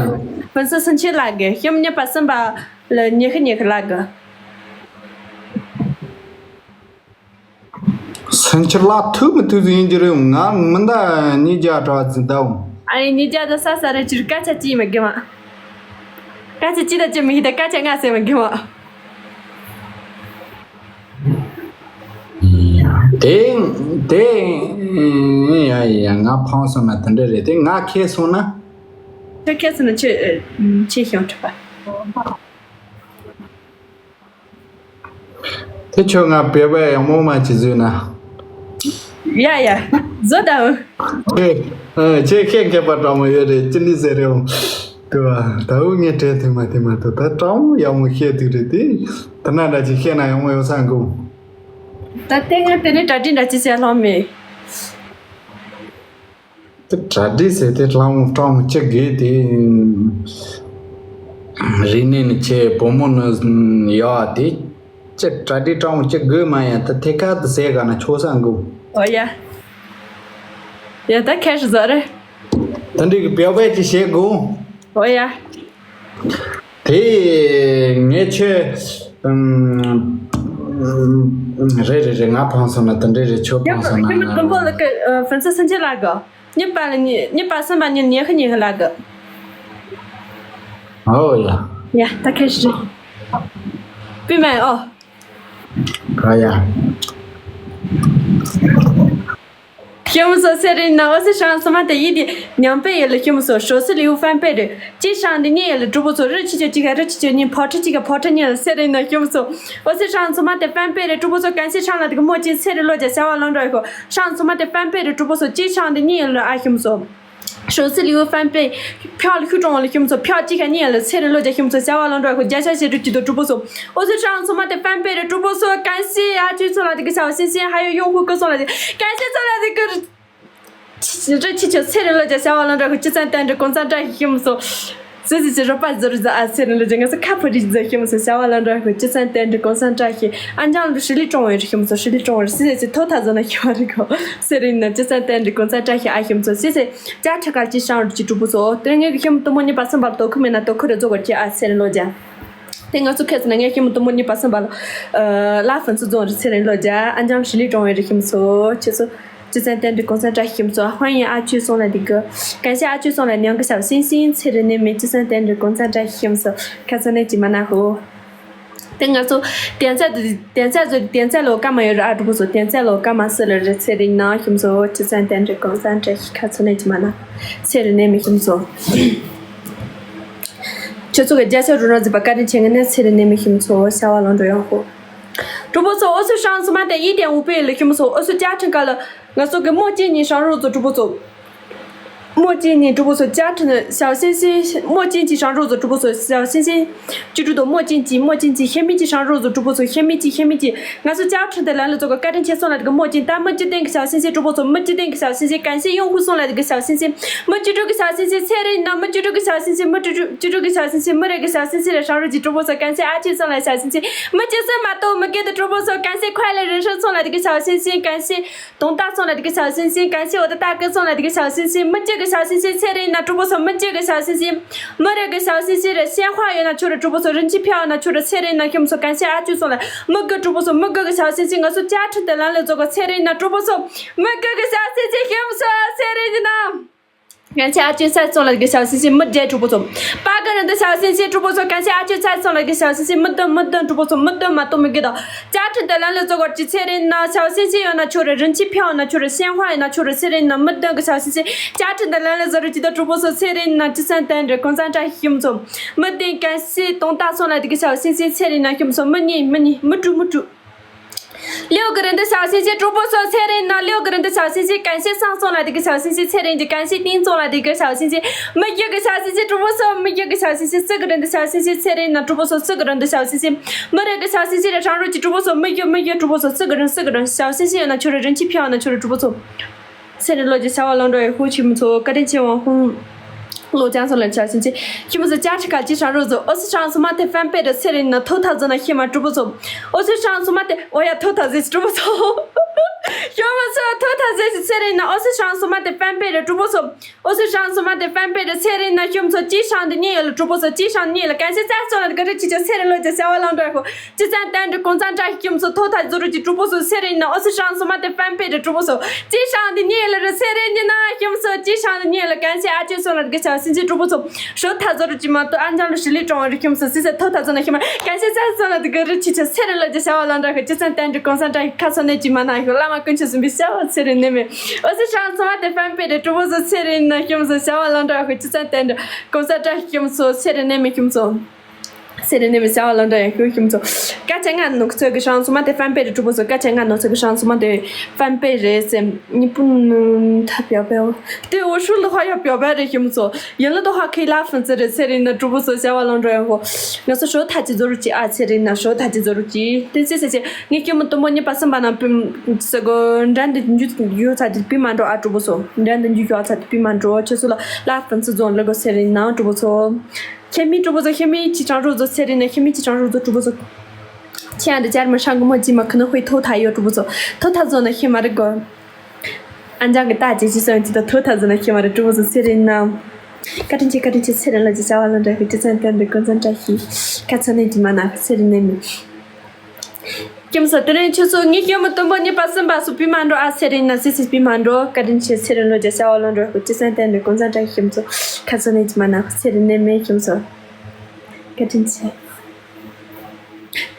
ཕུན་སུམ་ཚོགས་ཆེན་ལགས་ཀྱི་ཤི་མི་གཉིས་པ་གསུམ་པ་ལ་ཉི་ཤུ་ཉི་ཤུ་ལགས་ཀྱི། སེམས་ཁྲལ་ལ་ཐུག་མི་ཐུག་ཡིན་གྱི་རེད། ང་མི་འདའ་ཉིས་བརྒྱ་དྲག་ཙམ་འདའ་འོང་། ཨ་ཡིན་ཉིས་བརྒྱ་དང་ས་ས་རེ་ཅིར་སྐད་ཆ་ཅི་ཡིན་མ་གི་མ། སྐད་ཆ་ཅི་དང་ཅི་མི་ཤེས་ད་སྐད་ཆ་ང་ཟེར་མ་གི་མ། དེ་དེ་ཡ་ཡ་ང་ཕངས་སོང་ན་དེ་འདྲ་རེད་དེ། ང་ཁེ་སོང་ན། ཁྱོད་ཁེ་སོང་ན་ཆེ་ཆེ་ཤོང་གྲུབ་པ། དེ་ཁྱོད་ང་བོད་པ་ཡག་མོ་མ་ཅིག་བཟོས་ན། ཡ་ཡ། བཟོ་དང་། ཁྱེད་ཨ་ཁྱེད་ཁྱེད་མཁས་པ་དྲང་མོ་ཡོད་རེད། ཅི་འདྲ་ཟེར་རེད་འོང་། དེ་བ་ད་འུ་ངས་བྲེལ་དུ་མ་དེ་མ་ཐུབ། ད་དྲང་མོ་ཡག་མོ་བཤད་དུས་རེད་དེ། དེ་ན་འདྲ་ཅིག་བཤད་ན་ཡག་མོ་ཡོད་ས་འགོ། ད་ལྟའི་ང་དེ་ནས་གྲ་སྒྲིག་འདྲ་ཅིག་བྱས་ལྷོང་མེད། དེ་གྲ་སྒྲིག་ཟེར་དེ་ལྷ་མོ་སྤྲང་མོ་ཅི་དགོས་དེ། རིག་གནས་ནི་ཆེ། བུ་མོ་ནི་ཡག་དེ། ཅི་གྲ་སྒྲིག་སྤྲང་མོ་ཅི་དགོས་མ་ཡ། ད་ཐད་ཀར་དུ་ཟས་ག་ན་ཆོག་ས་འགོ། ཨོ་ཡ། ཡ་ད་ཁ་ཤས་ཟ་རེད། ད་འདྲི་གི་བེའུ་བེ་ཅི་བྱེད་དགོ། ཨོ་ཡ། དེ་ངས་ཁྱོད། ཨམ། རེད་རེད་རེད། ང་ཕངས་སོང་ན་དེ་འདྲས་རེད། ཁྱོད་ཕངས་སོང་ན་ང་། ཁྱོད་མི་ཀུན་པོ་ལ་ཀི་ཨ་ཕུན་ཚོགས་སུན་ཆེ་ལ་གོ། གཉིས་པ་ལ་གཉིས་གཉིས་པ་གསུམ་པ་གཉིས་ཉི་ཤུ་ཉི་ཤུ་ལ་གོ། ཨོ་ཡ། ཡ་ད་ཁེ་ཤི། པི་མེ་ཨོ། ཨ་ཡ། ཤི་མུ་སོ་ཚེ་རིང་ན་ཨོ་སི་ཧྲང་སོ་མ་དེ་ཡིད་དེ་ཉམས་པའི་ཡུལ་ལ་ཤི་མུ་སོ་ཧྲོ་སི་ལིའུ་ཧྥན་པེ་རེ་ཅི་ཧྲང་དེ་ཉིད་ཡུལ་ལ་གྲུ་པོ་སོ་རི་ཆི་ཆོ་ཅི་ག་རི་ཆི་ཆོ་ཉིན་ཕོ་ཁྲི་ཅི་ག་ཕོ་ཁྲི་ཉིན་ལ་ཚེ་རིང་ན་ཤི་མུ་སོ་ཨོ་སི་ཧྲང་སོ་མ་དེ་ཧྥན་པེ་རེ་གྲུ་པོ་སོ་གན་སི་ཧྲང་ལ་དེ་གི་མོ་ཅི་ཚེ་རིང་ལོ་ཇ་ཤ་བ་ལོང་འགྲོ་ཡི་ཁོ་ཧྲང་སོ་མ་དེ་ཧྥན་པེ་རེ་གྲུ་པོ་སོ་ཅི་ཧྲང་དེ་ཉིད་ཡུལ་ལ་ཨ་ཤི་མུ་སོ། ཧྲོ་སི་ལིའུ་ཧྥན་པེ་ཕྱག་ལ་ཤུ་གྲོང་ལ་ཤི་མུ་སོ་ཕྱག་ཅི་ག་ཉིན་ལ་ཚེ་རིང་ལོ་ཇ་ཤི་མུ་སོ་ཤ་བ་ལོང་འགྲོ་ཡི་ཁོ་རྒྱ་ཤ་ཤེ་རུ་ཅི་དོ་གྲུ་པོ་སོ་ཨོ་སི་ཧྲང་སོ་མ་དེ་ཧྥན་པེ་རེ་གྲུ་པོ་སོ་གན་སི་ཨ་ཅུ་སོ་ལ་དེ་གི་ཤ་བ་སིན་སིན་ཧ་ཡོ་ཡོང་ཧུ་ཀི་སོ་ལ་དེ་གན་སི་སོ་ལ་དེ་གི་ཆི་ཆི་ཆི་ཆི་ཚེ་རིང་ལོ་ཇ་ཤ་བ་ལོང་འགྲོ་ཡི་ཁོ་ཅི་ཙན་དན་འདྲི་གོང་ཙན་བཀྲ་ཤིས་ཤི་མུ་སོ། ཟི་ཟི་ཟི་རོ་པ་ཟི་རི་ཟི་ཨ་ཚེ་རིང་ལོ་ཇ་ང་ཚོ་ཁ་ཕོ་རི་ཟི་ཤི་མུ་སོ་ཤ་བ་ལོང་འགྲོ་ཡི་ཁོ་ཅི་ཙན་དན་འདྲི་གོང་ཙན་བཀྲ་ཤིས་ཨ་འཇང་ལུ་ཧྲི་ལི་ཀྲོང་ཡོད་ཤི་མུ་སོ་ཧྲི་ལི་ཀྲོང་ཡོད་སི་ཟི་ཟི་ཐོ་ཐ་ཟོ་ན་ཤི་བ་རི་གོ་ཚེ་རིང་ན་ཅི་ཙན་དན་འདྲི་གོང་ཙན་བཀྲ་ཤིས་ཨ་ཤི་མུ་སོ་སི་ཟི་ཅ་ཁྲི་ཀར་ཅི་ཤང་རུ་ཅི་གྲུ་པོ་སོ་དེ་ངེད་ཀྱི་ཤི་མུ་དུ་མོ་ཉི་པ་སམ་པར་དོ་ཁུ་མེད་ན་དོ་ཁུ་རེ་ཛོ་གོ་ཅི་ཨ་ཚེ་རིང་ལོ་ཇ། དེ་ང་ཚོ་ཁྱེད་ཚོ་ན་ངའི་ཤི་མུ་དུ་མོ་ཉི་པ་སམ་པར་ལ་ཧྥན་སི་རྫོང་རི་ཚེ་རིང་ལོ་ཇ་ཨ་འཇང་ཧྲི་ལི་ཀྲོང་ཡོད་ཤི་མུ་སོ་ཁྱེད་ཚོ། ཅི་ཙན་དན་འདྲི་གོང་ཙན་བཀྲ་ཤིས་ཤི་མུ་སོ། ཧོན་ཡིན་ཨ་ཅུ་སོང་ལ་འདི་གི་གན་ཤི་ཨ་ཅུ་སོང་ལ་ཉང་གི་ཞབས་སིན་སིན་ཚེ་རིང་ནས་མེད་ཅི་ཙན་དན་འདྲི་གོང་ཙན་བཀྲ་ཤིས་ཤི་མུ་སོ་ཁ་ཚོ་ནས་ཅི་མ་ན་ཧོ། དེ་ང་ཚོ་དན་ཚ་དུ་དན་ཚ་ཚོ་དན་ཚ་ལོ་ཀ་མ་ཡོད་ར་ཨ་གྲུ་པོ་སོ་དན་ཚ་ལོ་ཀ་མ་སི་ལ་རི་ཚེ་རིང་ན་ཤི་མུ་སོ་ཅི་ཙན་དན་འདྲི་གོང་ཙན་བཀྲ་ཤིས་ཁ་ཚོ་ནས་ཅི་མ་ན་ཚེ་རིང་ནས་མེད་ཤི་མུ་སོ། ཁྱོད་ཚོ་གི་རྒྱ་ཆེ་རུ་ར་ཟི་པ་བཀའ་དྲིན་ཆེ་ངེས་ནས་ཚེ་རིང་ནས་མེད་ཤི་མུ་སོ་ཤ་བ་ལོང་འགྲོ་ཡོང་ཧོ། གྲུ་པོ་སོ་ཨོ་སུ་ཧྲང་སུ་མ་དེ་ཡིད་དེ་འུ་པེ་ལ་ཤི་མུ་སོ་ཨོ་སུ་ཅ་ཁྲིན་ཀ་ལ། ང་ཚོ་གི་མོ་ཅི་ཉི་ཧྲང་རོ་ཛོ་གྲུ་པོ་ཚོ། མོ་ཅི་ཉི་གྲུ་པོ་ཚོ་ཅ་ཁྲིན་ཞའོ་སིན་སིན་མོ་ཅི་ཅི་ཧྲང་རོ་ཛོ་གྲུ་པོ་ཚོ་ཞའོ་སིན་སིན། ཅི་གྲུ་དོ་མོ་ཅི་ཅི་མོ་ཅི་ཅི་ཤེ་མི་ཅི་ཧྲང་རོ་ཛོ་གྲུ་པོ་ཚོ་ཤེ་མི་ཅི་ཤེ་མི་ཅི། ང་ཚོ་ཅ་ཁྲིན་དེ་ལ་ལ་ཚོ་གི་བཀའ་དྲིན་ཆེ་སོང་ལ་དེ་གི་མོ་ཅི་ད་མི་ཅི་ཏེང་གི་ཞའོ་སིན་སིན་གྲུ་པོ་ཚོ་མི་ཅི་ཏེང་གི་ཞའོ་སིན་སིན་གན་སི་ཡོང་ཧུ་སོང་ལ་དེ་གི་ཞའོ་སིན་སིན། མི་ཅི་གྲུ་གི་ཞའོ་སིན་སིན་ཚེ་རིང་ན་མི་ཅི་གྲུ་གི་ཞའོ་སིན་སིན་མི་ཅི་གྲུ་ཅི་གྲུ་གི་ཞའོ་སིན་སིན་མི་རེ་གི་ཞའོ་སིན་སིན་རེ་ཧྲང་རོ་ཅི་གྲུ་པོ་ཚོ་གན་སི་ཨ་ཅི་སོང་ལ་ཞའོ་སིན་སིན་མི་ཅི་སི་མ་ཏོ་མི་གེ་དི་གྲུ་པོ་ཚོ་གན་སི་ཁོའི་ལ་རིན་ཧྲི་སོང་ལ་དེ་གི་ཞའོ་སིན་སིན་གན་སི། དོང་ཏ་སོང་ལ་དེ་གི་ཞའོ་སིན་སིན་གན་སི་འོ་ད་ཏ་ཀི་སོང་ལ་དེ་གི་ཞའོ་སིན་སིན་མི་ཅི་གི་ཞའོ་སིན་སིན་ཚེ་རིང་ན་གྲུ་པོ་སོ་མི་ཅི་གི་ཞའོ་སིན་སིན། མི་རེ་གི་ཞའོ་སིན་སིན་རེ་ཤན་ཧྭ་ཡོད་ན་ཆོ་རེ་གྲུ་པོ་སོ་རིན་ཅི་ཕྱ་ཡོད་ན་ཆོ་རེ་ཚེ་རིང་ན་ཤི་མུ་སོ་གན་སི་ཨ་ཅུ་སོང་ལ་མི་གི་གྲུ་པོ་སོ་མི་གི་གི་ཞའོ་སིན་སིན་ང་ཚོ་ཅ་ཁྲི་དེ་ལ་ལ་ཚོ་གི་ཚེ་རིང་ན་གྲུ་པོ་སོ་མི་གི་གི་ཞའོ་སིན་སིན་ཤི་མུ་སོ་ཚེ་རིང་ན། གན་སི་ཨ་ཅུ་ས་སོང་ལ་དེ་གི་ཞའོ་སིན་སིན་མི་རེ་གྲུ་པོ་སོ། པ་གི་རིན་དི་ཞའོ་སིན་སིན་གྲུ་པོ་སོ་གན་སི་ཨ་ཅུ་ས་སོང་ལ་དེ་གི་ཞའོ་སིན་སིན་མི་དོན་མི་དོན་གྲུ་པོ་སོ་མི་དོན་མ་དོན་མི་གི་དོ། ཅ་ཁྲི་དེ་ལ་ལ་ཚོ་གི་ཚེ་རིང་ན་ཞའོ་སིན་སིན་ཡོད་ན་ཆོ་རེ་རིན་ཅི་ཕྱ་ཡོད་ན་ཆོ་རེ་ཤན་ཧྭ་ཡོད་ན་ཆོ་རེ་ཚེ་རིང་ན་མི་དོན་གི་ཞའོ་སིན་སིན་ཅ་ཁྲི་དེ་ལ་ལ་ཚོ་རུ་ཅི་དོ་གྲུ་པོ་སོ་ཚེ་རིང་ན་ཅི་སན་ཏན་རེ་གོང་ས་ཏྲ་ཤི་མཚོ། མི་དེ་གན་སི་དོང་ཏ་སོང་ལ་དེ་གི་ཞའོ་སིན་སིན་ཚེ་རིང་ན་ཤི་མཚོ་མི་གཉིས་མི་གཉིས་མི་དྲུག་མི་དྲུག་ལེའུ་གི་རིན་དི་ཞའོ་སིན་སིན་གྲུ་པོ་སོ་ཚེ་རིང་ན་ལེའུ་གི་རིན་དི་ཞའོ་སིན་སིན་གན་སི་སང་སོང་ལ་དེ་གི་ཞའོ་སིན་སིན་ཚེ་རིང་གི་གན་སི་ཏིང་སོང་ལ་དེ་གི་ཞའོ་སིན་སིན་མི་རྒྱུ་གི་ཞའོ་སིན་སིན་གྲུ་པོ་སོ་མི་རྒྱུ་གི་ཞའོ་སིན་སིན་སི་གི་རིན་དི་ཞའོ་སིན་སིན་ཚེ་རིང་ན་གྲུ་པོ་སོ་སི་གི་རིན་དི་ཞའོ་སིན་སིན་མི་རེ་གི་ཞའོ་སིན་སིན་རེ་ཧྲང་རུ་གི་གྲུ་པོ་སོ་མི་རྒྱུ་མི་རྒྱུ་གྲུ་པོ་སོ་སི་གི་རིན་སི་གི་རིན་ཞའོ་སིན་སིན་ཡོད་ན་ཆོ་རེ་རིན་ཅི་ཕྱ་ཡོད་ན་ཆོ་རེ་གྲུ་པོ་སོ། ཚེ་རིང་ལོ་ཀྱི་བྱ་བ་ལོངས་འགྲོ་ཡི་ཧུ་ཆི་མི་ཚོ་བཀའ་དྲིན་ཆེ་བ་ཧུང་། ལོ་ཅང་སོ་ལ་ཆ་ཞིང་ཆེ་ཁྱི་མི་ཚོ་ཅ་ཁྲི་ཁ་ཅི་ཧྲང་རུ་ཚོ་ཨོ་སི་ཧྲང་སོ་མ་དེ་ཧྥན་པེ་རུ་ཚེ་རིང་ན་ཐོ་ཐ་ཚོ་ན་ཤེ་མ་གྲུ་པོ་ཚོ། ཨོ་སི་ཧྲང་སོ་མ་དེ་ཨོ་ཡ་ཐོ་ཐ་ཟེ་ཞི་གྲུ་པོ་ཚོ། ཁྱི་མི་ཚོ་ཐོ་ཐ་ཟེ་ཞི་ཚེ་རིང་ན་ཨོ་སི་ཧྲང་སོ་མ་དེ་ཧྥན་པེ་རུ་གྲུ་པོ་ཚོ། ཨོ་སི་ཧྲང་སོ་མ་དེ་ཧྥན་པེ་རུ་ཚེ་རིང་ན་ཁྱི་མི་ཚོ་ཅི་ཧྲང་དེ་ཉེ་ཡོད་ལ་གྲུ་པོ་ཚོ་ཅི་ཧྲང་ཉེ་ལ་གན་སེ་ཙ་ཚོ་ན་དེ་ག་རེ་ཅི་ཅི་ཚེ་རིང་ལོ་ཅི་བྱ་བ་ལོངས་འགྲོ་ཡ་ཧུ། ཅི་ཙན་ཏན་གྲི་གོང་ཙན་ཏྲ་ཁྱིམ་སོ་ཐོ་ཐ་ཛོ་རུ་ཅི་གྲུ་པོ་སོ་ཚེ་རིང་ན་ཨོ་སི་ཧྲང་སོ་མ་དེ་ཧྥན་པེ་རི་གྲུ་པོ་སོ། ཅི་ཧྲང་དེ་ཉེ་ལ་རུ་ཚེ་རིང་ཉི་ན་ཁྱིམ་སོ་ཅི་ཧྲང་དེ་ཉེ་ལ་གན་སེ་ཨ་ཅེ་སོ་ན་དེ་ག་ཆ་སིན་ཅི་གྲུ་པོ་སོ། ཧྲོ་ཐ་ཛོ་རུ་ཅི་མ་ཏོ་ཨན་ཅང་ལུ་ཧྲི་ལི་ཀྲོང་རི་ཁྱིམ་སོ་སི་སེ་ཐོ་ཐ་ཛོ་ན་ཁྱིམ་གན་སེ་ཙན་སོ་ན་དེ་ག་རུ་ཅི་ཆ་ཚེ་རིང་ལོ་ཅི་བྱ་བ་ལོངས་འགྲོ་ཁུ། ཅི་ཙན་ཏན་གྲི་གོང་ཙན་ཏྲ་ཁ་སོ་ནེ་ཅི་མ་ན་ཧུ་བླ་མ་ཀུན་ཆེ་སུམ་པི་བྱ་བ་ཚེ་རིང་ནེ་མེ། ཨོ་སི་ཧྲང་སོ་མ་དེ་ཧྥན་པེ་རི་གྲུ་པོ་སོ་ཚེ་རིང་ན་ཁྱིམ་སོ་བྱ་བ་ལོངས་འགྲོ་ཁུ། ཅི་ཙན་ཏན་གྲི་གོང་ཙན་ཏྲ་ཁྱིམ་སོ་ཚེ་རིང་ནེ་མེ་ཁྱིམ་སོ། ཚེ་རིང་ནེ་མི་བྱ་བ་ལོངས་འགྲོ་ཡ་ཁྱོད་ཁྱིམ་ཚོ། སྐད་ཆ་ང་ནོག་ཚོད་ཀྱི་ཧྲང་སོ་མ་དེ་ཧྥན་པེ་རི་གྲུ་པོ་སོ་སྐད་ཆ་ང་ནོག་ཚོད་ཀྱི་ཧྲང་སོ་མ་དེ་ཧྥན་པེ་རི་སེ་ཉི་པུན་ཐ་པྱ་པའོ། དེ་འོ་ཧྲུ་ལི་ཧ་ཡ་པྱ་པ་རེ་ཁྱིམ་ཚོ། ཡིན་ལ་དོ་ཧ་ཁི་ལ་ཧྥན་ཚེ་རེ་ཚེ་རིང་ན་གྲུ་པོ་སོ་བྱ་བ་ལོངས་འགྲོ་ཡ་ཧོ། ང་ཚོ་ཧྲོ་ཐ་ཅི་ཛོ་རུ་ཅི་ཨ་ཚེ་རིང་ན་ཧྲོ་ཐ་ཅི་ཛོ་རུ་ཅི་དེ་ཚེ་ཚེ་ཚེ་ངའི་ཁྱིམ་མི་དུམ་བུ་གཉིས་པ་གསུམ་པ་ན་པི་སེ་གོ་འགྲན་དུ་འཇུ་ཡོ་ཚ་དེ་པི་མ་འགྲོ་ཨ་གྲུ་པོ་སོ་འགྲན་དུ་འཇུ་ཡོ་ཚ་དེ་པི་མ་འགྲོ་ཁྱེད་ཚོ་ལ་ལ་ཧྥན་ཚེ་ཛོ་ལ་གོ་ཚེ་རིང་ན་གྲུ་པོ་སོ། ཁྱེད་མི་གྲུ་པོ་ཚོ་ཁྱེད་མི་ཅི་ཅང་རུ་ཚོ་ཚེ་རིང་ན་ཁྱེད་མི་ཅི་ཅང་རུ་ཚོ་གྲུ་པོ་ཚོ། ཁྱེད་ཨ་འདི་ཅར་མ་ཧྲང་གི་མོ་ཅི་མ་ཁི་ནོ་ཧུའི་ཐོ་ཐ་ཡོ་གྲུ་པོ་ཚོ་ཐོ་ཐ་ཚོ་ན་ཁྱེད་མ་རི་གོ། ཨ་འཇང་གི་ཏ་ཅི་ཅི་སོན་ཅི་ད་ཐོ་ཐ་ཚོ་ན་ཁྱེད་མ་རི་གྲུ་པོ་ཚོ་ཚེ་རིང་ན། བཀའ་དྲིན་ཆེ་བཀའ་དྲིན་ཆེ་ཚེ་རིང་ལ་ཅི་བྱ་བ་ལ་འདྲ་གི་ཅི་ཚན་ཏན་འདི་ཀུན་ཚན་བཀྲ་ཤིས་ཁ་ཚོ་ནས་ཅི་མ་ན་ཚེ་རིང་ནས་མི། ཁྱིམ་སོ་དེ་རིང་ཁྱོད་ཚོ་ངའི་ཁྱིམ་མི་དུམ་བུ་གཉིས་པ་གསུམ་པ་སུ་པི་མ་འགྲོ་ཨ་ཚེ་རིང་ན་སི་སི་པི་མ་འགྲོ་བཀའ་དྲིན་ཆེ་ཚེ་རིང་ལོ་རྒྱ་བྱ་བ་ལོ་འགྲོ་ཧུ་ཅི་སན་ཏན་རི་ཀུན་ཚན་བཀྲ་ཤིས་ཁྱིམ་ཚོ་ཁ་ཚོ་ནས་ཅི་མ་ན་ཚེ་རིང་ནས་མེད་ཁྱིམ་ཚོ་བཀའ་དྲིན་ཆེ།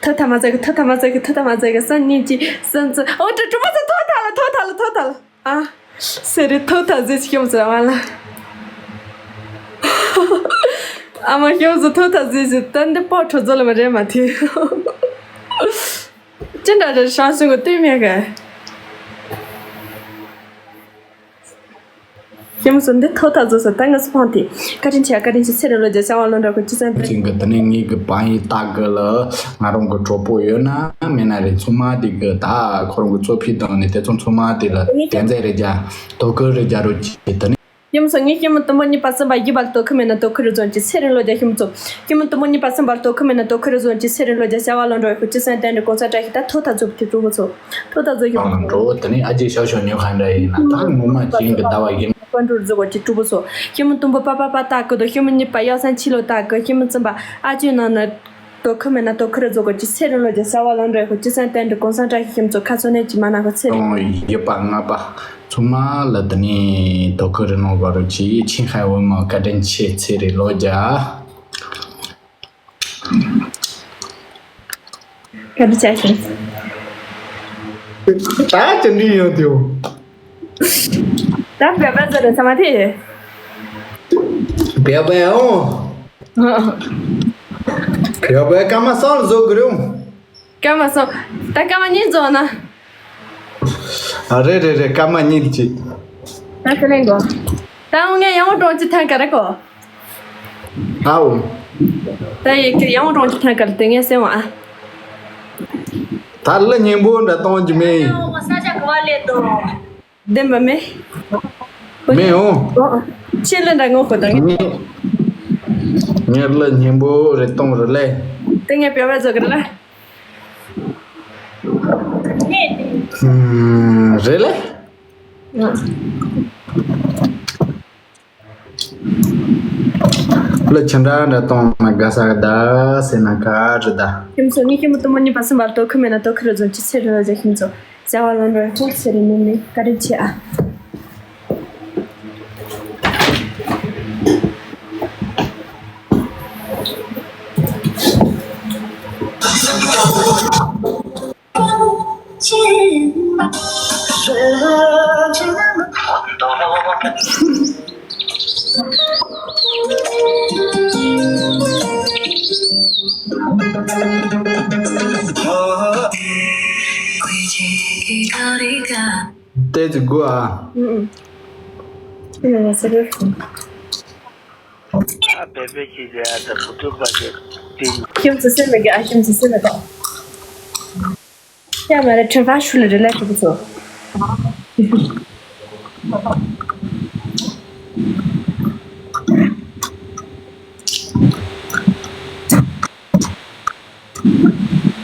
ཐོ་ཐ་མ་ཚ་གི་ཐོ་ཐ་མ་ཚ་གི་ཐོ་ཐ་མ་ཚ་གི་སང་ཉིན་གྱི་སང་ཚོ་ཨོ་ཏྲ་ཏྲ་མ་ཚ་ཐོ་ཐ་ལ་ཐོ་ཐ་ལ་ཐོ་ཐ་ལ་ཨ། སེ་རི་ཐོག་ཐག་ཟེར་ཞིག་ཤོམ་ཟེར་མ་ལ། ཨ་མ་ཤོམ་ཟེར་ཐོག་ཐག་ཟེར་ཞིག་ད་འདི་པོ་ཁྲོ་ཛོ་ལ་མ་རེད་མ་ཐི། ཅི་འདྲ་རེད་ཧྲང་ཤུང་གི་ལྟོས་མེད་གི། ཤོམ་ཟེར་འདི་ཐོག་ཐག་ཟེར་ས་ད་ང་སུ་ཕང་ཐི། བཀའ་དྲིན་ཆེ་བཀའ་དྲིན་ཆེ་ཚེ་རིང་ལོ་བརྒྱ་བྱ་བ་ལོ་འདྲ་གི་ཅི་ཙམ་ཅིང་གི་དེ་ནས་ངེད་ཀྱི་བང་ཡིག་ལྟ་གི་ལ། ང་རང་གི་གྲོགས་པོ་ཡོད་ན་མེད་ན་རེད། ཚང་མ་དེ་གི་ད་ཁོ་རང་གི་གཙོ་ཕིག་དང་ནི་དེ་ཚོ་ཚང་མ་དེ་ལ་དེ་ཚོ་རེད་རྒྱ། དོ་ཀི་རེད་རྒྱ་རོ་ཅི་དེ་ནི། ཡུམ་སོང་ངས་ཤི་མོ་དུམ་བུ་གཉིས་པ་སེམས་པ་ཡིད་པ་ལ་དོ་ཁུ་མེད་ན་དོ་ཁུ་རུ་ཚོན་གྱི་ཚེ་རིང་ལོ་བརྒྱ། ཤི་མོ་ཚོ། ཤི་མོ་དུམ་བུ་གཉིས་པ་སེམས་པ་ལ་དོ་ཁུ་མེད་ན་དོ་ཁུ་རུ་ཚོན་གྱི་ཚེ་རིང་ལོ་བརྒྱ། བྱ་བ་ལོ་འགྲོ་ཡི་ཁུ་ཅི་སན་ཏན་རི་གོང་ས་བཀྲ་ཤིས་ད་ཐོ་ད་ཚོ་གི་གྲུ་བོ་ཚོ། ཐོ་ད་ཚོ་ཡུམ། ལོ་འགྲོ་དེ་ནི་ཨ་ཅེ་ཤོ་ཤོ་ཉོ་ཁན་འདྲ་ཡིན་ན་ད་ངོ་མ་ཅིང་གི་ཟླ་བ་ཡིན། པ་འགྲོ་རུ་ཚོ་གི་གྲུ་བོ་ཚོ། ཤི་མོ་དུམ་བུ་པ་པ་པ་ད་ཀུ་དོ། ཤི་མོ་གཉིས་པ་ཡ་སན་ཆི་ལོ་ད་ཀུ། ཤི་མོ་ཚིམ་པ་ཨ་ཅེ་ནང་ན། དོ་ཁུ་མེད་ན་དོ་ཁུ་རུ་ཚོ་གི་ཅི་ཚེ་རིང་ལོ་བརྒྱ། བྱ་བ་ལོ་འགྲོ་ཡི་ཁུ་ཅི་སན་ཏན་རི་གོང་ས་བཀྲ་ཤིས། ཤི་མོ་ཚོ་ཁ་ཚོ་ནས་ཅི་མ་ན་ཁུ་ཚེ་རིང་། ཡོད་པ་ང་པ། ཚང་མ་ལ་དེ་ནས་དོ་ཁུ་རི་ནོ་ག་རུ་ཅི་ཆིན་ཧའེ་འོ་མ་བཀའ་དྲིན་ཆེ། ཚེ་རིང་ལོ་བརྒྱ། བཀའ་དྲིན་ཆེ་ཞིང་། ད་ཅི་འདྲི་ཡོང་དུས། ད་བོད་པ་ཚོ་རེད་ཚང་མ་དེ། བོད་པ་ཡང་། བོད་པའི་སྐར་མ་གསུམ་བཟོ་དགོས་རུང་། སྐར་མ་གསུམ། ད་སྐར་མ་གཉིས་རྫོགས་ན། ཨ་རེད་རེད་རེད། སྐར་མ་གཉིས་ཅིག་ད་ཁས་ལེན་གོ། ད་འོ་ངས་ཡང་བོ་གྲོང་ཅི་ཐང་ག་རེ་གོ། ཨའོ། ད་ཡི་གེ་ཡང་བོ་གྲོང་ཅི་ཐང་ག་རེ་དེ་ངས་སེམས་བ། ད་ལ་སྙིང་པོ་འདྲ་གཏོང་རྒྱུ་མེད། བདེན་པ་མེད། མེད་འོང་། ཨོ། ཆེ་ལ་འདྲ་ངོ་ཁོ་དང་། ངས་ངས་ལ་སྙིང་པོ་རེ་གཏོང་རེ་ལས། དེ་ངས་བེ་བ་ཟོ་གི་རེད་ལ། ཨུམ། རེད་ལ། ལ་ཆ་འདྲ་འདྲ་གཏོང་ན་དགའ་ས་ག་ད་སེ་ན་ག་རེད་ད། ཁྱིམ་སོ་ངའི་ཁྱིམ་དུ་མོ་གཉིས་པ་སུ་འབར་དོ་ཁུ་མེད་ན་དོ་ཁུ་རུ་ཟོན་ཅི་ཚེ་རུ་ལ་ཟེ་ཁྱིམ་སོ། བྱ་བ་ལོན་རོལ་ཁོ་ཚེ་རིང་མི་མི་བཀའ་དྲིན་ཆེ་ཨ། ཏེ་ཙི་གུ་ཨ། ཨུ་ཨུ། ཨ་བེ་བེ་ཁྱི་རྒྱ་ད་བུ་ཕྲུག་པ་ཅིག་ཏེ། ཁྱིམ་ཚེ་སེམས་མེད་གི་ཨ། ཁྱིམ་ཚེ་སེམས་མེད་གི། ཡ་མ་རེད། ཁྲེན་ཧྥ་ཤུ་ལ་རེ་ལ་ཁྲི་པོ་ཚོ།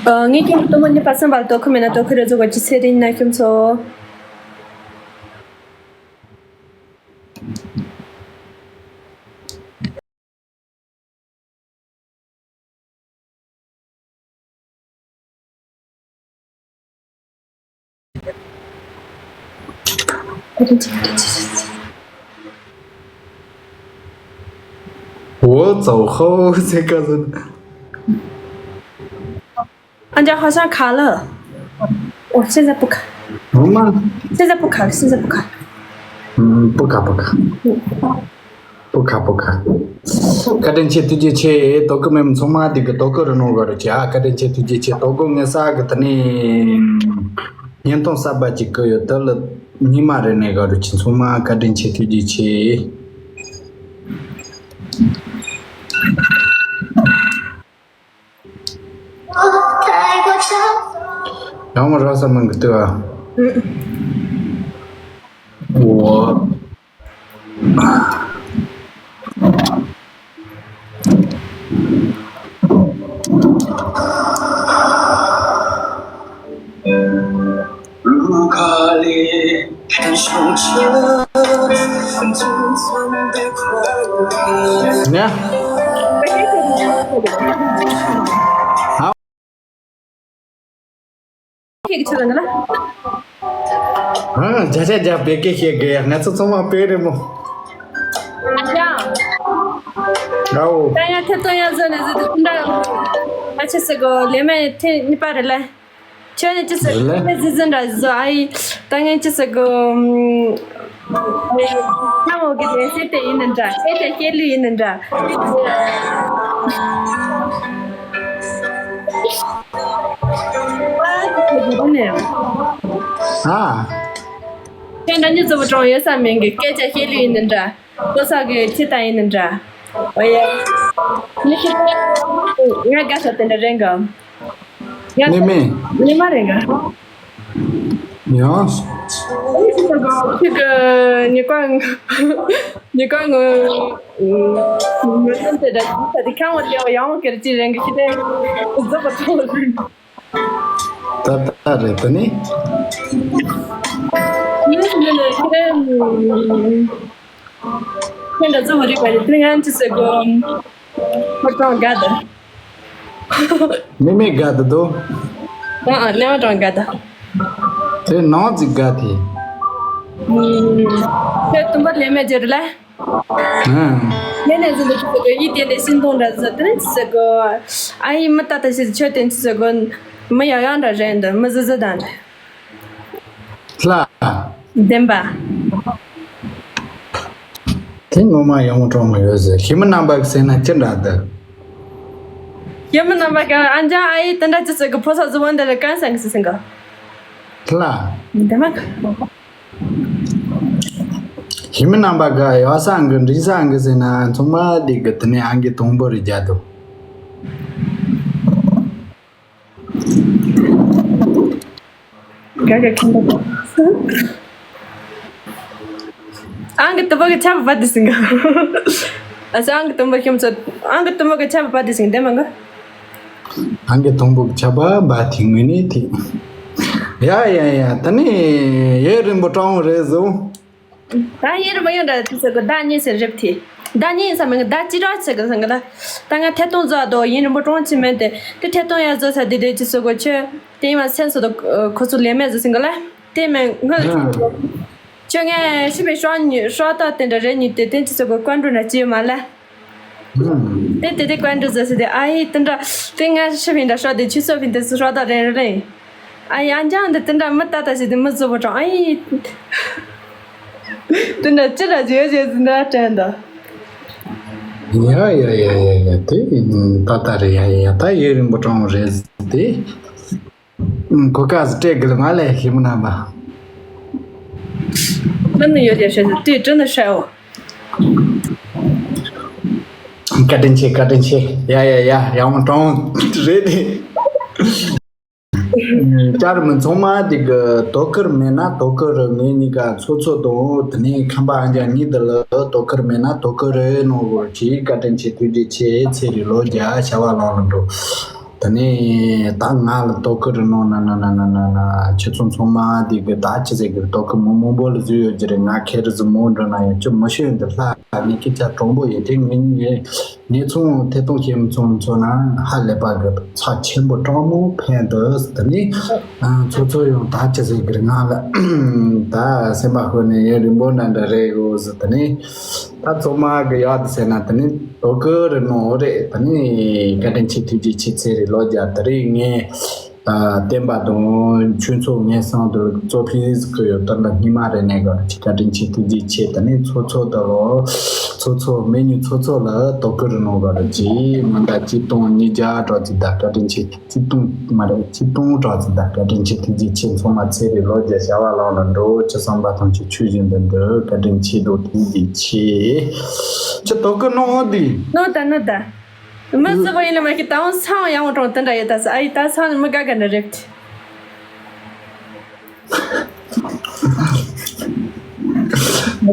ཨ། ངས་ཁྱེད་ལྟོ་མོ་གཉིས་པ་སེམས་པར་དོ་ཁུ་མེད་ན་དོ་ཁུ་རེ་ཟོ་གོ་ཅི་ཚེ་རིང་ན་ཁྱིམ་ཚོ། འོ་ཙའོ་ཧོ་ཟེར་ག་ཟེར། ཨ་ཅག་ཧ་ཤང་ཁ་ལ། ཨོ་སེ་ཟ་པུ་ཁ། ངོ་མ། སེ་ཟ་པུ་ཁ་སེ་ཟ་པུ་ཁ། ཨུམ། པུ་ཁ་པུ་ཁ། པུ་ཁ་པུ་ཁ། བཀའ་དྲིན་ཆེ་ཐུགས་རྗེ་ཆེ། དོ་ཀུ་མེམ་ཚང་མ་དེ་གི་དོ་ཀུ་རུ་ནོ་ག་རུ་ཆེ་ཨ། བཀའ་དྲིན་ཆེ་ཐུགས་རྗེ་ཆེ། དོ་ཀུ་ངེ་ས་གི་ད་ནི་བརྙན་ཐུང་གསར་པ་ཅིག་གི་ཡོད་དེ་ལ་ཉི་མ་རེ་ནས་ག་རུ་ཆེ། ཚང་མ་བཀའ་དྲིན་ཆེ་ཐུགས་རྗེ་ཆེ། ཡང་མ་ར་ས་མང་གི་ལྟོས་ཨ། འོ། ནེ། ཧའོ། ཁྱེད་ཀྱི་ཆུ་ལ་ན་ལ། ཨ། བརྒྱ་ཆ་བརྒྱ་བེད་སྐད་བཤད་དགོས་ཡ། ང་ཚོ་ཚང་མ་དཔེ་རེད་མོ། ཨ་ཅག་ཨའོ། ད་ཡང་ཐེ་གཏོང་ཡ་བཟོ་ནས་བཟོ་དུས་འདྲ། ཨ་ཆེ་ཟེར་གོ་ལས་མ་ཐེ་གཉིས་པ་རེད་ལ། ཁྱོད་ནི་ཅི་ཟེར་རེད་ལ། ལས་ཟི་ཟི་འདྲ་བཟོ་ཨ་ཡི། ད་ངས་ཅི་ཟེར་གོ། ཁྱེད་མོ་གི་ལས་སེ་དེ་ཡིན་ནི་འདྲ། སྐད་ཆ་བཤད་ལུགས་ཡིན་ནི་འདྲ། ཨ། ཁྱེད་འདྲ་མྱི་རྫི་པོ་གྲོངས་ཡོད་ས་མིན་གི། སྐད་ཆ་བཤད་ལུགས་ཡིན་ནི་འདྲ། ལྟོ་ས་གི་ཁྱི་ལྟ་ཡིན་ནི་འདྲ། ཨོ་ཡ། མི་ཤི། ང་དགའ་ས་དེ་འདྲ་རེད་གམ། ཡ། ནི་མེད། ནི་མ་རེད་ག། ཡང་། ཁྱི་གི་ཉི་ག་ཉི་ག་ངོ་། ངོ་ཚ་དེ་འདྲ་ད་དེ་ཁྱང་བ་དེ་བ་ཡང་བ་ཀེར་ཅི་རེད་གི་ཁྱི་དེ་རྫི་པོ་ཐོག་ལ། ད་ད་རེད་ད་ནི། ཁྱེད་འདྲ་ཚོ་བ་རིག་པ་རེད། དེ་ང་ཅི་ཟེར་གོ། མ་གྲོང་དགའ་ད། མི་མི་དགའ་ད་དོ། ཨ་ཨ་ལེ་མ་གྲོང་དགའ་ད། དེ་ནང་ཅིག་དགའ་དེ། ཁྱོད་དུམ་པ་ལེ་མེ་ཇེ་རུ་ལ། ཨ། ལེ་ནས་ཟིན་དུ་ཅི་ཟེར་གོ། ཡིད་དེ་ལས་ཤིན་ཏོང་འདྲ་ཟེར་དེ་ནས་ཅི་ཟེར་གོ། ཨ་ཡིན་མི་ལྟ་ལྟ་ཞིག་ཁྱོད་དེ་ཅི་ཟེར་གོ། མི་ཡག་ཡག་འདྲ་རེད་འདི། མི་ཟི་ཟི་དང་འདྲ། ལྷ། བདེན་པ། དེ་ངོ་མ་ཡོང་གྲོང་མི་ཡོད་ཟེར། ཁྱིམ་མི་རྣམ་པ་གི་ཟེར་ན་ཅི་འདྲ་འདི། ཁྱིམ་མི་རྣམ་པ་གི་ཨ་ཅག་ཨ་ཡེ་དེ་འདྲ་ཅི་ཟེར་གི། ཕོ་གསར་གཟུ་བོ་འདི་ལ་གང་ཟེར་གི་ཟེར་གི། ལྷ། བདེན་པ། ཁྱིམ་མི་རྣམ་པ་གི་ཡོད་ས་གི་འགྲིག་ས་གི་ཟེར་ན་ཚང་མ་འདི་གི་དེ་ནས་ཨང་གི་དང་པོ་རེ་རྒྱག་འདུག་ག་ག་ཁྱིམ་པ། ཨང་གི་དུམ་བུ་གི་ཆབ་བ་དི་སིང་ག། ཨ་ས་ཨང་གི་དུམ་བུ་ཁྱིམ་ཚོ། ཨང་གི་དུམ་བུ་གི་ཆབ་བ་དི་སིང་དེ་མང་ག། ཨང་གི་དུམ་བུ་གི་ཆབ་བ་དི་ངོས་ནས་དེ། ཡ་ཡ་ཡ། ད་ནི་ཡུན་རིང་པོ་གྲོངས་རེད་ཟོ། ད་ཡིན་རུ་མ་ཡོང་འདྲ་དེ་ཟེར་གི། ཟླ་གཉིས་ཟེར་རེབ་དེ། ཟླ་གཉིས་ཡིན་ས་མིན་གི། ཟླ་གཅིག་ར་ཟེར་གི་ཟེར་གི་ལ། ད་ང་ཐད་གཏོང་བཟོ་འདུག་ཡིན་རུ་མ་གྲོངས་ཅི་མིན་དེ། དེ་ཐད་གཏོང་ཡ་བཟོ་ས་དེ་དེ་ཅི་ཟེར་གི། ཁྱོད་དེ་ཡིན་མ་སེམས་སུ་དུ་ཁོ་ཚོ་ལས་མེད་བཟོ་ཟེར་གི་ལ། དེ་མིན་ང་ལ་ཅི་ཟེར་གི། ཁྱོད་ངས་ཤི་བའི་ཤོག་ཉི་ཤོག་ཐོག་དེ་འདྲ་རེ་ཉིད་དེ་དེ་ཅི་ཟེར་གི། བཀའ་འགྲོ་ན་ཅི་ཡོད་མ་ལ། དེ་དེ་དེ་བཀའ་འདྲི་ཟེར་ཟེར་དེ། ཨ་ཡེ་དེ་འདྲ་དེ་ང་ཤི་བིན་འདྲ་ཤོག་དེ་ཆུ་ཚོད་བིན་དེ་སུ་ཤོག་ད་རེ་རེ་རེ། ཨ་ཡེ་ཨ་ཅག་འདི་དེ་འདྲ་མི་ལྟ་ལྟ་ཞིག་དེ་མི་བཟོ་བོ་གྲོང་། ཨ་ཡེ་དེ་འདྲ་ཅི་འདྲ་བྱེད་བྱེད་ཟིན་འདྲ་དྲན་ད། ཡ་ཡ་ཡ་ཡ་ཡ། དེ་ད་ལྟ་རེད། ཡ་ཡ་ཡ། ད་ཡུན་རིང་པོ་གྲོང་རེད་དེ། གོ་སྐབས་སྤྲད་དགོས་ལ་མ་ལས་ཤི་མི་རྣམ་པ། ནམ་ནི་ཡོད་ཡ་ཤ་ཤ་དེ་དྲན་ན་ཤའོ། བཀའ་དྲིན་ཆེ། བཀའ་དྲིན་ཆེ། ཡ་ཡ་ཡ། ཡག་མོ་གྲོང་རེད་དེ། ལྕགས་རི་མི་ཚང་མ་དེ་གི་དོ་ཁུར་མེད་ན་དོ་ཁུར། ངེད་གཉིས་ཀ་ཚོ་ཚོ་དང་དེ་ནས་ཁམས་པ་ཨ་ཅག་གཉིས་དེ་ལ་དོ་ཁུར་མེད་ན་དོ་ཁུར་རེད་གནང་དགོས་ཀྱི། བཀའ་དྲིན་ཆེ། ཐུགས་རྗེ་ཆེ། ཚེ་རིང་ལོ་བརྒྱ་བྱ་བ་ལང་ལ་འགྲོ། དེ་ནས་ད་ང་ལ་དོ་ཁུར་གནང་ན་ན་ན་ན་ན་ན། ཁྱེད་ཚོ་ཚང་མ་དེ་གི་ད་ཅི་ཟེར་གི། དོ་ཁུར་མང་མང་པོ་ལ་བཟོས་ཡོད་ཀྱི་རེད། ང་ཁེར་ཟི་མོ་འགྲོ་ན་ཡང་ཅི་མི་ཤེས་འདི། ལྷ་ནི་སྐད་ཆ་དྲང་པོ་ཡིན་དེ། ངེད་གཉིས་ངེད་ཚང་ཐད་གཏོང་བྱེད་མི་ཚང་ཚོ་ན་ཧ་ལས་པ་གི་ཚབས་ཆེན་པོ་དྲང་མོ་ཕན་འདུག་དེ་ནས་ཚོ་ཚོ་ཡང་ད་ཅི་ཟེར་གི་རེད། ང་ལ་ད་སེམས་པ་ཁོ་ནས་ཡུན་རིང་པོ་ན་འདྲ་རེད་གོ་ཟེར། དེ་ནས། ད་ཚང་མ་གི་ཡག་དེ་ཟེར་ན་དེ་ནི་དོ་ཁུར་རེ་གནང་འོ་རེད། དེ་ནི་བཀའ་དྲིན་ཆེ། ཐུགས་རྗེ་ཆེ། ཚེ་རིང་ལོ་བརྒྱ། དེ་རིང་ངས་ཨ་བསྟན་པ་དང་ཆོས་ཚོགས་ངན་སོང་དུ་གཙོ་ཕིས་ཁུ་ཡོད་དར་ལ་སྙིང་མ་རེ་ནས་ག་རེ་བྱེད། བཀའ་དྲིན་ཆེ། ཐུགས་རྗེ་ཆེ། དེ་ནི་ཚོ་ཚོ་དུ་ལོ་ཚོ་ཚོ་མི་ཉུ་ཚོ་ཚོ་ལ་དོ་ཁུར་རེ་གནང་ག་རེ་བྱེད། མི་འདའ་གཅིག་སྟོང་ཉིས་བརྒྱ་གྲོགས་ཅིག་དང་བཀའ་དྲིན་ཆེ། གཅིག་སྟོང་མ་རེད། གཅིག་སྟོང་གྲོགས་ཅིག་དང་བཀའ་དྲིན་ཆེ། ཐུགས་རྗེ་ཆེ། ཚང་མ་ཚེ་རིང་ལོ་བརྒྱ་བྱ་བ་ལང་ལ་འགྲོ། ཁྱེད་བསམ་པ་ཐམས་ཅད་ཆོས་བཞིན་དུ་འགྲུབ། བཀའ་དྲིན་ཆེ་འདུག་ཐུགས་རྗེ་ཆེ། ཁྱེད་དོ་ཁུར་གནང་འོང་དུས། གནང་ད་གནང་ད། མི་བཟོ་བ་ཡིན་ལ་མ་ཤི་ད་འོང་སང་ཡང་འོང་གྲོང་དེ་འདྲ་ཡོད་ད་ས། ཨ་ཡི་ད་སང་ནི་མི་དགའ་ག་འདྲ་རེད།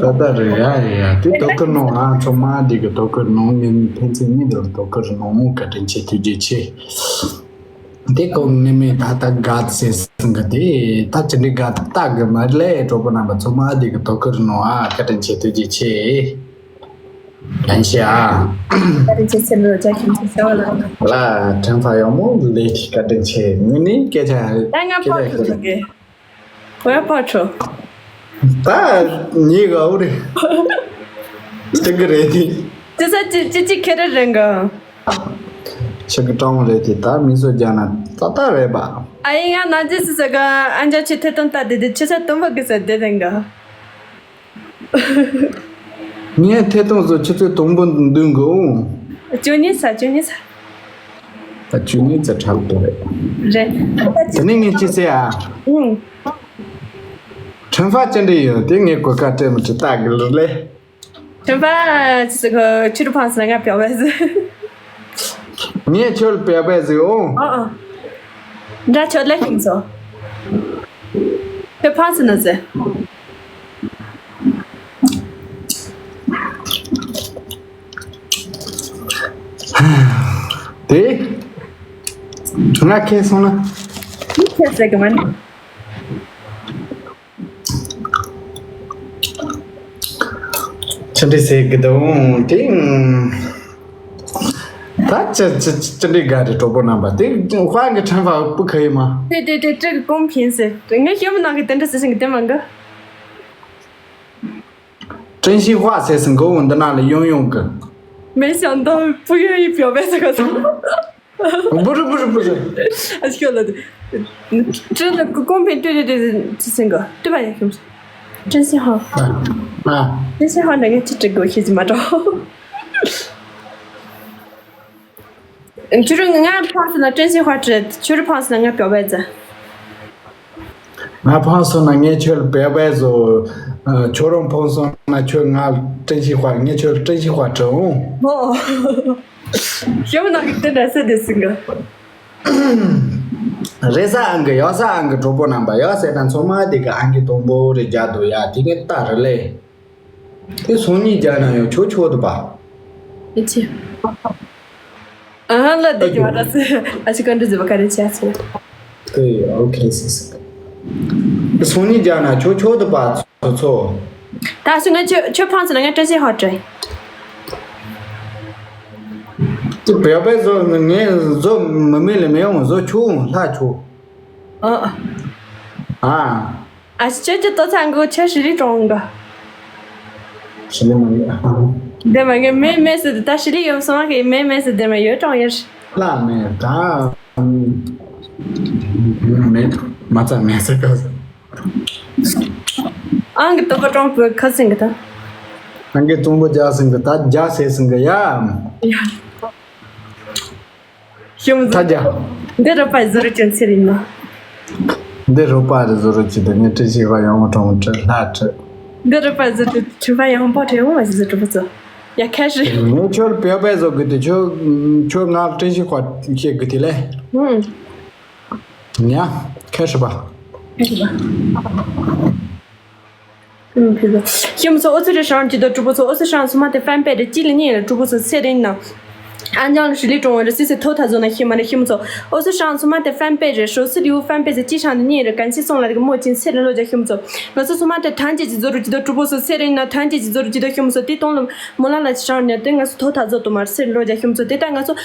ད་ད་རེད། ཡ་ཡ་ཡ། དེ་དོ་ཁུར་གནང་། ཨ་ཚང་མ་འདི་གི་དོ་ཁུར་གནང་། ངས་ནི་ཕན་ཚུན་གཉིས་དུ་དོ་ཁུར་གནང་། བཀའ་དྲིན་ཆེ། ཐུགས་རྗེ་ཆེ། དེ་གོང་ནས་མེད་ད་ལྟ་དགའ་ཟེར་སོང་གི། དེ་ད་ཅི་འདྲའི་དགའ་ད་གི་མ་ལས་གྲོགས་པོ་རྣམ་པ་ཚང་མ་དེ་གི་དོ་ཁུར་གནང་། ཨ་བཀའ་དྲིན་ཆེ། ཐུགས་རྗེ་ཆེ། ལན་ཞེ་ཨ། བཀའ་དྲིན་ཆེ། སེམས་ལོ་རྒྱ་ཁྱིམ་ཆེ་ཟེར་བ་ལ། ལ་དྲན་ཚ་ཡག་མོ་ལས་ཀྱི་བཀའ་དྲིན་ཆེ། ངུ་ནི་སྐད་ཆ་ད་ང་ཕོག་ཐུབ་ཐུབ་གི། ཁོ་ཡ་ཕར་ཁྲོ། ད་ཉིད་གའུ་རེད། སྟེང་གི་རེད་དེ། ཅི་ས་ཅི་ཅི་ཅི་ཁེ་རེ་རེད་ག། ཆེ་གི་གྲང་རེད་དེ། ད་མི་སོ་རྒྱ་ན་ཏག་ཏག་རེད་པ། ཨ་ཡིན་ང་ན་ཅི་སི་ས་ག་ཨ་འཇའ་ཆི་ཐེ་ཏོན་ཏ་དེ་དེ་ཆི་ས་སྟོན་པ་གི་ས་དེ་རེད་ག། ངས་ཐད་གཏོང་བཟོ་ཆུ་ཚོད་དང་པོ་འདོན་དགོས། བཅུ་གཉིས་ས་བཅུ་གཉིས་ས། ད་བཅུ་གཉིས་ཙམ་ཁྲག་པོ་རེད། རེད། དེ་ནས་ངས་ཅི་ཟེར་ཨ། ཨུང་། ཁྲེན་ཧྥ་ཅི་འདྲ་ཡོད་དེ་ངས་གོ་སྐབས་སྤྲད་མི་ཁྲིད་ལྟ་གི་ལ་ལས། ཁྲེན་ཧྥ་ཅི་ཟེར་གི་ཁྱོད་རང་ཕངས་སོང་ན་ང་པེ་པེ་ཟོས། ངས་ཁྱོད་ལ་པེ་པེ་ཟོས་ཨོ། ཨ་ཨ། འདྲ་ཁྱོད་ལ་ཁྱིམ་ཚོ། ཁྱོད་ཕངས་སོང་ན་ཟོས། དེ། ང་ཁེལ་སོང་ན། ཁྱོད་ཟེར་གི་མ་ནི། ཅི་འདྲ་ཟེར་གི་འདུག་དེ། ད་ཅི་ཅི་ཅི་འདྲ་ག་རེ་གྲོགས་པོ་རྣམ་པ་དེ་ཧྥ་གི་ཁྲེན་ཧྥ་不可以吗། 对对对，这个公平是，人家学不那个等着事情给他们个。 真心话 ཟེར་སྲིད་མགོ་བོ་འདི་ནང་ལ་ཡོང་ཡོང་གི། 没想到不愿意表白这个词。 不是不是不是。 ཨ་ཤོ་ལ་དེ།真的公平，对对对对，这三个，对吧？真心话。啊。真心话那个这这个学习嘛着。 ཁྱོད་རང་ང་ཕངས་སོང་ན་真心话 ཁྱོད་རང་ཕངས་སོང་ན་ང་表白ཟེར། ང་ཕངས་སོང་ན་ངས་ཁྱོད་ལ་表白ཟོ། ཁྱོད་རང་ཕངས་སོང་ན་ཁྱོད་ང་ལ་真心话 ངས་ཁྱོད་ལ真心话 དྲི་འོང་། ཨོ། ཞེ་མོ་ནང་གི་དེ་འདྲ་ཟེར་དེ་ཟིན་གི། རེས་གཟའ་ཨང་གི་ཡག་གཟའ་ཨང་གི་གྲོགས་པོ་རྣམ་པ་ཡག་ཟེར་དང་ཚང་མ་དེ་གི་ཨང་གི་དང་པོ་རེ་རྒྱག་འདུག་ཡ་དེ་ངས་ལྟ་རེ་ལས། དེ་སང་ཉིན་རྒྱག་ན་ཡང་ཆོག་ཆོག་འདུག་པ། ཨེ་ཆེ། ཨ་ཧ་ལ་དེ་གི་མ་ར་སི་ཨ་ཅི་ཀ་འདྲི་ཟི་བ་ཀ་རེ་ཆ་ཆེ། དེ་ཨོ་ཁེ་སི་སི། དེ་སང་ཉིན་རྒྱག་ན་ཆོག་ཆོག་འདུག་པ་ཚོ་ཚོ། ད་སུ་ང་ཆོ་ཆོ་ཕང་ཚོ་ན་ང་བཀྲ་ཤིས་ཧོ་ཏྲེ། དེ་བེ་བེ་བཟོ་ངས་བཟོ་མི་མེད་ལ་མེད་འོང་བཟོ་ཆོག་འོང་ལྷ་ཆོག་ཨ། ཨ། ཨ་ཅོ་ཅོ་ཏོ་ཚང་གོ་ཆ་ཧྲི་ལི་ཀྲོང་ག་ཧྲི་ལི་མ་ཡོད། དེ་མ་ངས་མེ་མེ་སི་ད་ཧྲི་ལི་ཡོད་སོང་གི་མེ་མེ་སི་དེ་མ་ཡོད་ཀྲོང་ཡོད། ལ་མེ་ད་མེ་མ་ཚ་མེ་སི་ག་ཨང་གི་ཏོ་པ་ཀྲོང་པོ་ཁ་སིང་གི་ད། ཨང་གི་ཙོང་པོ་རྒྱ་སིང་གི་ད་རྒྱ་སེ་སིང་གི་ཡ། ཡ། ཤི་མི་ཐ་རྒྱ། འདི་རུ་པ་ཟུ་རུ་ཅན་ཚེ་རིང་ན། འདི་རུ་པ་རུ་ཟུ་རུ་ཅི་དེ་ནི་བཀྲ་ཤིས་པ་ཡང་མོ་གྲོང་བཀྲ་ལྷ་བཀྲ། འདི་རུ་པ་ཟུ་རུ་ཁྱིམ་པ་ཡང་པོ་ཁྲེ་འོང་བ་ཟི་ཟི་གྲུ་པོ་ཚོ། ཡ་ཁ་ཧྲི། ངས་ཁྱོད་པེ་པེ་བཟོ་གི་དེ་ཁྱོད་ཁྱོད་ང་བཀྲ་ཤིས་པ་བཤད་གི་དེ་ལས། ཧུམ། ཉ་ཁ་ཧྲི་པ། ཁ་ཧྲི་པ། ཤི་མི་ཚོ་ཨོ་ཚོ་རེ་ཧྲང་ཅི་དོ་གྲུ་པོ་ཚོ་ཨོ་ཚོ་ཧྲང་སུ་མ་དེ་ཧྥན་པེ་རེ་ཅི་ལི་ཉི་རེ་གྲུ་པོ་ཚོ་ཚེ་རིང་ན། ཨ་ཉང་ལ་ཧྲི་ལི་ཀྲོང་བ་རེ་སི་སི་ཐོ་ཐ་ཛོ་ན་ཤི་མ་རེ་ཤི་མི་ཚོ་ཨོ་ཚོ་ཧྲང་སུ་མ་དེ་ཧྥན་པེ་རེ་ཧྲོ་སི་ལི་ཝུ་ཧྥན་པེ་ཚེ་ཅི་ཧྲང་ནི་ཉི་རེ་གན་སི་སོང་ལ་རེ་གི་མོ་ཅིན་ཚེ་རིང་ལོ་ཇ་ཤི་མི་ཚོ། ང་ཚོ་སུ་མ་དེ་ཐན་ཅི་ཅི་ཛོ་རུ་ཅི་དོ་གྲུ་པོ་ཚོ་ཚེ་རིང་ན་ཐན་ཅི་ཅི་ཛོ་རུ་ཅི་དོ་ཤི་མི་ཚོ་དེ་གཏོང་ལ་མོ་ལ་ལ་ཅི་ཧྲང་ཉ་དེ་ང་ཚོ་ཐོ་ཐ་ཛོ་དུ་མ་ཚེ་རིང་ལོ་ཇ་ཤི་མི་ཚོ་དེ་ད་ང་ཚོ།